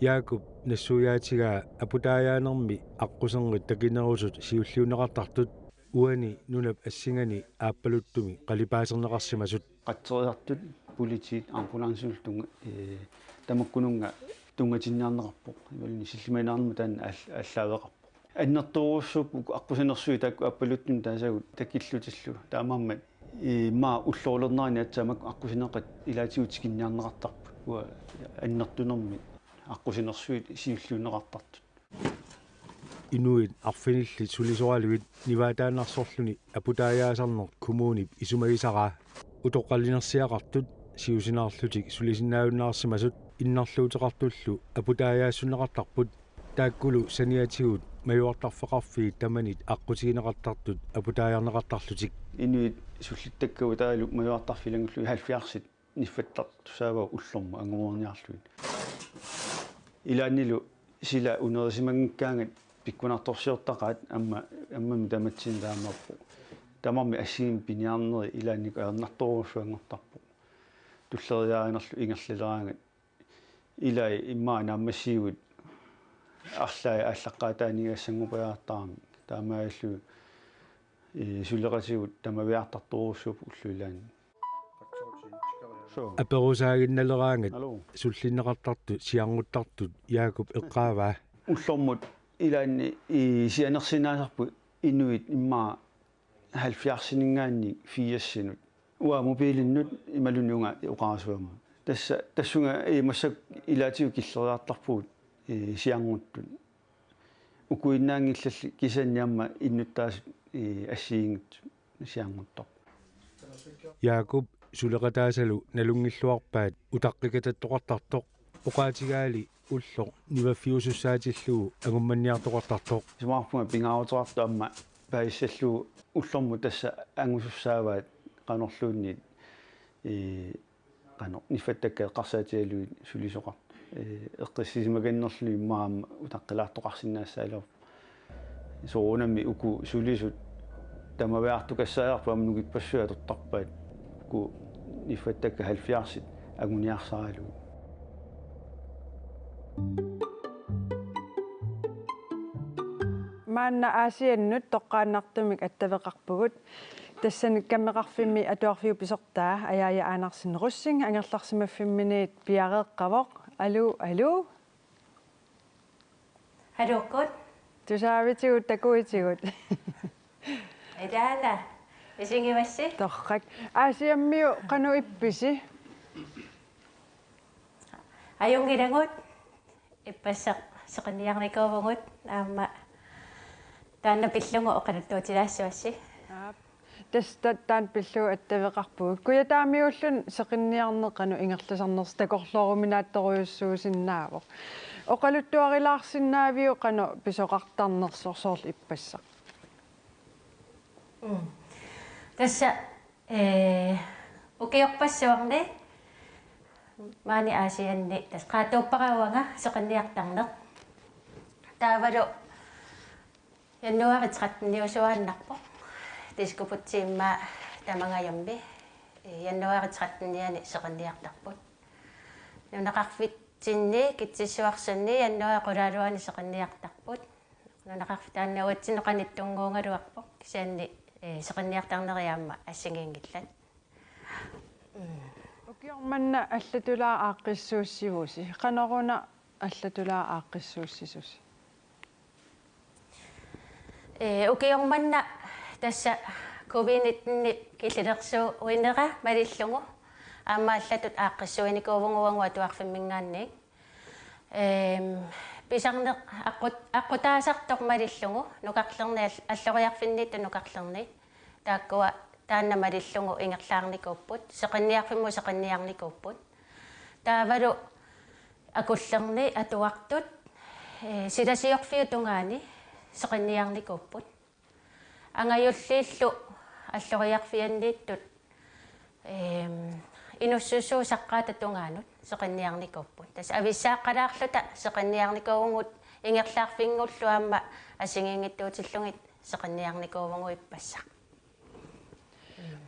Jaakup nassuiaatigaa aputaajaanermi aqquserngit takinerusut siulliunneqartartut uani nunap assingani Aappaluttumi qalipaaserneqarsimasut. Qatserisartut, politiit, ambulancillu tunga-, ee, tamakkununnga tunngatinniarneqarpoq. Imaluunniit sillimaniarnermut taanna aall-, aallaaveqarpoq. Annertoorujussuupput uku aqqusinersuit taakku Aappaluttuni taasagut takillutillu. Taamaammat, ee, immaqa ullorulernerani aatsaat makku aqqusineqat ilaatigut tikinniarneqartarput. Uanga annertunermik aqqusinersuit siulliunneqartartut. Inuit arfinillit sulisoralugit nivaataannarsorluni aputaajaasarneq kommunip isumagisaraa. Utoqqalinersiaqartut siusinaarlutik sulisinnaajunnaarsimasut innarluuteqartullu aputaajaassunneqartarput, taakkulu saniatigut majuartarfeqarfiit tamanit aqqutigineqartartut aputaajarneqartarlutik. Inuit sullittakkagut taavalu majuartarfik ilanngullugit halvfjerdsit niffattartussaavagut ullormut angumoorniarlugit. Ilaannilu sila unerisimanngikkaangat pikkunartorsiortaqaat, aamma, aammami tamatsinnut taamaappoq. Tamarmik assigiimmik piniarneri ilaannikkut ajornartorujussuanngortarpoq. Tulleriiaarinerlu ingerlaleraangat. Ilai immaqa naammassivugut arlaat aallaqqaataaniigassanngorpajaartaramik. Taamaalilluni, ee, suleqatigut tamaviaartartorujussuupput ullut ilaanni. Suu. Aperusaaginnaleraangat. Aluu. Sullinneqartartut siarnguttartut Jaakup eqqaavaa. Ullormut ilaanni, ee, sianersinnaasarput inuit immaqa halvfjerdsininngaanniit firsinut. Uanga mobiilinnut imaluunniit uunga oqarasuugama. Tassa, tassunga, ee, massakkut ilaatigut killeriartarpugut, ee, siarnguttut. Ukuinnaanngillalli kisianni aamma innuttaasut, ee, assigiinngitsut siarnguttarput. Jaakup suleqataasalu nalunngilluarpaat utaqqikatattoqartartoq, oqaatigaali ulloq nivaffiusussaatillugu angummanniartoqartartoq. Isumaqarpunga pingaaruteqartoq aamma paasissallugu ullormut tassa angusussaavaat qanorluunniit, ee, qanoq niffattakkat eqqarsaatigalugit sulisoqartut. Ee, eqqissisimakannerluni immaqa aamma utaqqilaartoqarsinnaassagaluarpoq. Soorunami uku sulisut tamaviaartukassaajappat aamma nukippassuit atortarpaat. Uku niffattakkat halvfjerdsit anguniarsaralugit. Maanna Aasiannut toqqaannartumik attaveqarpugut. Tassani Kammeqarfimmi atuarfiup pisortaa Ajaaja Andersen Rosing angerlarsimaffimminiit piareeqqavoq. Aluu, aluu. Aluukkut. Tusaavitigut, takuitigut. Ilaana. Isigivassi. Torrak. Aasiammiut qanoq ippisi? Ajunngilagut. Ippassaq seqinniarnikuuvugut aamma taanna pillugu oqaluttuutilaassavassi. Aap. Tassa taanna pillugu attaveqarpugut. Kujataamiuulluni seqinniarneq qanoq ingerlasarnersoq takorlooruminaattorujussuusinnaavoq. Oqaluttuarilaarsinnaaviuk qanoq pisoqartarnersoq soorlu ippassaq? Mm. Tassa, ee, ukiorpassuarni maani Aasianni tassa qaatuuppara uanga seqinniartarneq. Taavalu januaari tretteniusuaannarpoq. Diskobugtimi tamangajammi. Januaari trettenianni seqinniartarput. Nunaqarfitsinni Kitsissuarsunni januaari qulaaluani seqinniartarput. Nunaqarfik taanna uatsinnut qanittunnguugaluarpoq. Kisianni, ee, seqinniartarneri aamma assigiinngillat. Mm. Ukioq manna allatulaaq aaqqissuussivusi. Qanoruna allatulaaq aaqqissuussisusi? Ee, ukioq manna tassa covid nitten killilersuinera malillugu aamma allatut aaqqissuinikuuvugut uagut atuarfimminngaanniit. Eem, pisarneq aqqut-, aqqutaasartoq malillugu nukarlerni all-, alloriarfinniittut nukarlerni. Taakkua taanna malillugu ingerlaarnikuupput, seqinniarfimmut seqinniarnikuupput. Taavalu akullerni atuartut, ee, silasiorfiup tungaani seqinniarnikuupput. Angajulliillu alloriarfianniittut, eem, inussussuup saqqaata tungaanut seqinniarnikuupput. Tassa avissaaqqalaarluta seqinniarnikuuvugut ingerlaarfinngullu aamma assigiinngitsuutillugit seqinniarnikuuvugut ippassaq.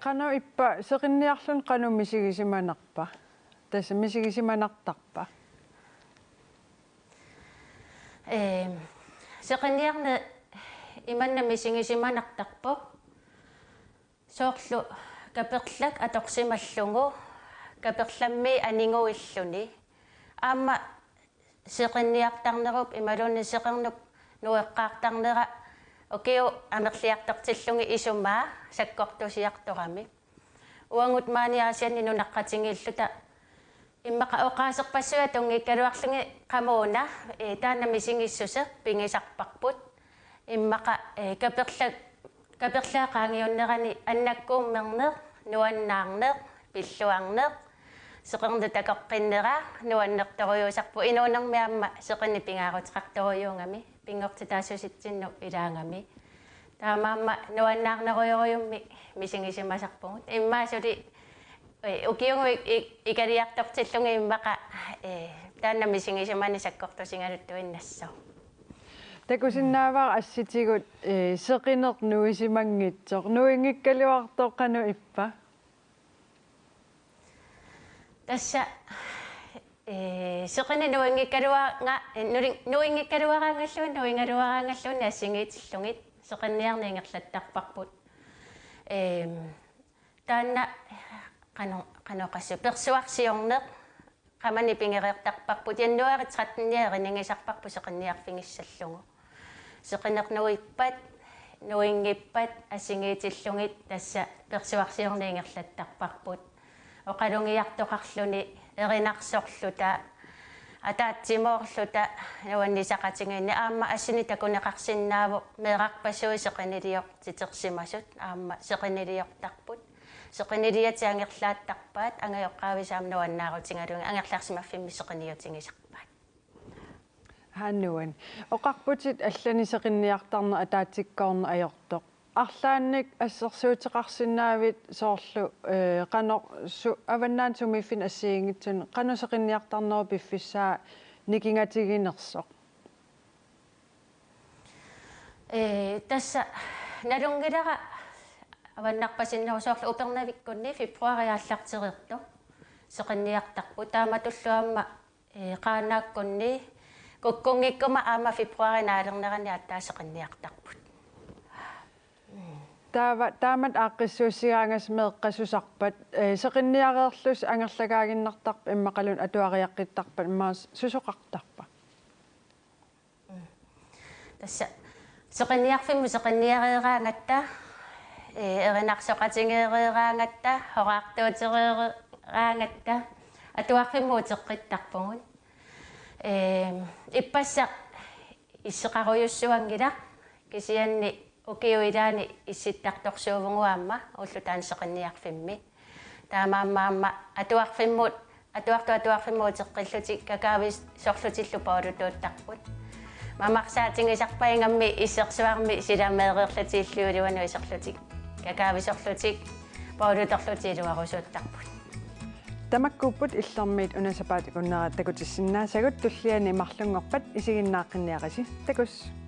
Qanoq ippa seqinniarluni qanoq misigisimanerpa? Tassa misigisimanartarpa? Ee, seqinniarneq imanna misigisimanartarpoq. Soorlu kaperlak atorsimallugu, kaperlammi aniguilluni. Aamma seqinniartarnerup imaluunniit seqernup nueqqaartarnera ukiut amerliartortillugit isumaa sakkortusiartorami. Uagut maani Aasianni nunaqqatigiilluta immaqa oqaaserpassuit atunngikkaluarlugit qamuuna, ee, taanna misigissuseq pigisarparput. Immaqa, ee, kaperla-, kaperlaap qaangiunnerani annakkuummerneq, nuannaarneq, pilluarneq, seqernup takoqqinnera nuannertorujuusarpoq, inuunermi aamma seqineq pingaaruteqartorujussuugami, pinngortitaassusitsinnut ilaagami. Taamaammat nuannaarnerujorujummik misigisimasarpugut. Immaqa suli, ee, ukiugut ik-, ik-, ikaliartortillugit immaqa, ee, taanna misigisimaneq sakkortusigaluttuinnassaaq. Takusinnaavara assitigut, ee, seqineq nuisimanngitsoq. Nuinngikkaluartoq qanoq ippa? Tassa, ee, seqineq nuinngikkaluara-, nuli-, nuinngikkaluaraangalluunniit, nuigaluaraangalluunniit assigiitillugit seqinniarneq ingerlattarparput. Eem, taanna qano-, qanoq oqassi-, persuarsiorneq qamani pigereertarparput, januaari trettenianni erinigisarparput seqinniarfigissallugu. Seqineq nuippat, nuinngippat assigiitillugit tassa persuarsiorneq ingerlattarparput. Oqalugiartoqarluni erinarsorluta, ataatsimoorluta nuannisaqatigiinneq aamma assinik takuneqarsinnaavoq meerarpassuit seqiniliortitersimasut aamma seqiniliortarput. Seqiniliatik angerlaattarpaat, angajoqqaavisut aamma nuannaarutigalugit angerlarsimaffimmi seqiniutigisarpaat. Haa, nuann'. Oqarputit allanik seqinniartarneq ataatsikkoorneq ajortoq. Arlaannik assersuuteqarsinnaavit soorlu, ee, qanoq su-, avannaani sumiiffinni assigiinngitsuni qanoq seqinniartarnerup piffissaa nikingatiginersoq? Ee, tassa nalunngilara avannarpasinnerup soorlu Upernavikkunni februaarip aallartereersoq seqinniartarput, taamatullu aamma, ee, Qaanaakkunni kukkunngikkuma aamma februaarip naalernerani aatsaat seqinniartarput. Taava taamatut aaqqissuussigaangassi meeqqat susarpat, ee, seqinniareerlusi angerlakaaginnartarpat immaqaluunniit atuariaqqittarpat immaqa susoqartarpa? Tassa seqinniarfimmut seqinniareeraangatta, ee, erinarsoqatigeereeraangatta, horaartuutereeraangatta, atuarfimmut uteqqittarpugut. Ee, ippassaq isseqarujussuanngilaq, kisianni Ukiup ilaani issittartorsuuvugut aamma ullut danseqinniarfimmi. Taamaammat aamma atuarfimmut, atuartut atuarfimmut uteqqillutik kakaavisorlutillu poolutuuttarput. Mamarsaatigisarpaat ingammik issersuarmi silameereerlutik illup iluanut iserlutik kakaavisorlutik poolutorlutik iluarusuuttarput. Tamakkuupput Illermiit una sapaatip akunnera takutissinnaasagut, tulliani marlunngorpat isiginnaaqqinniarisi. Takuss.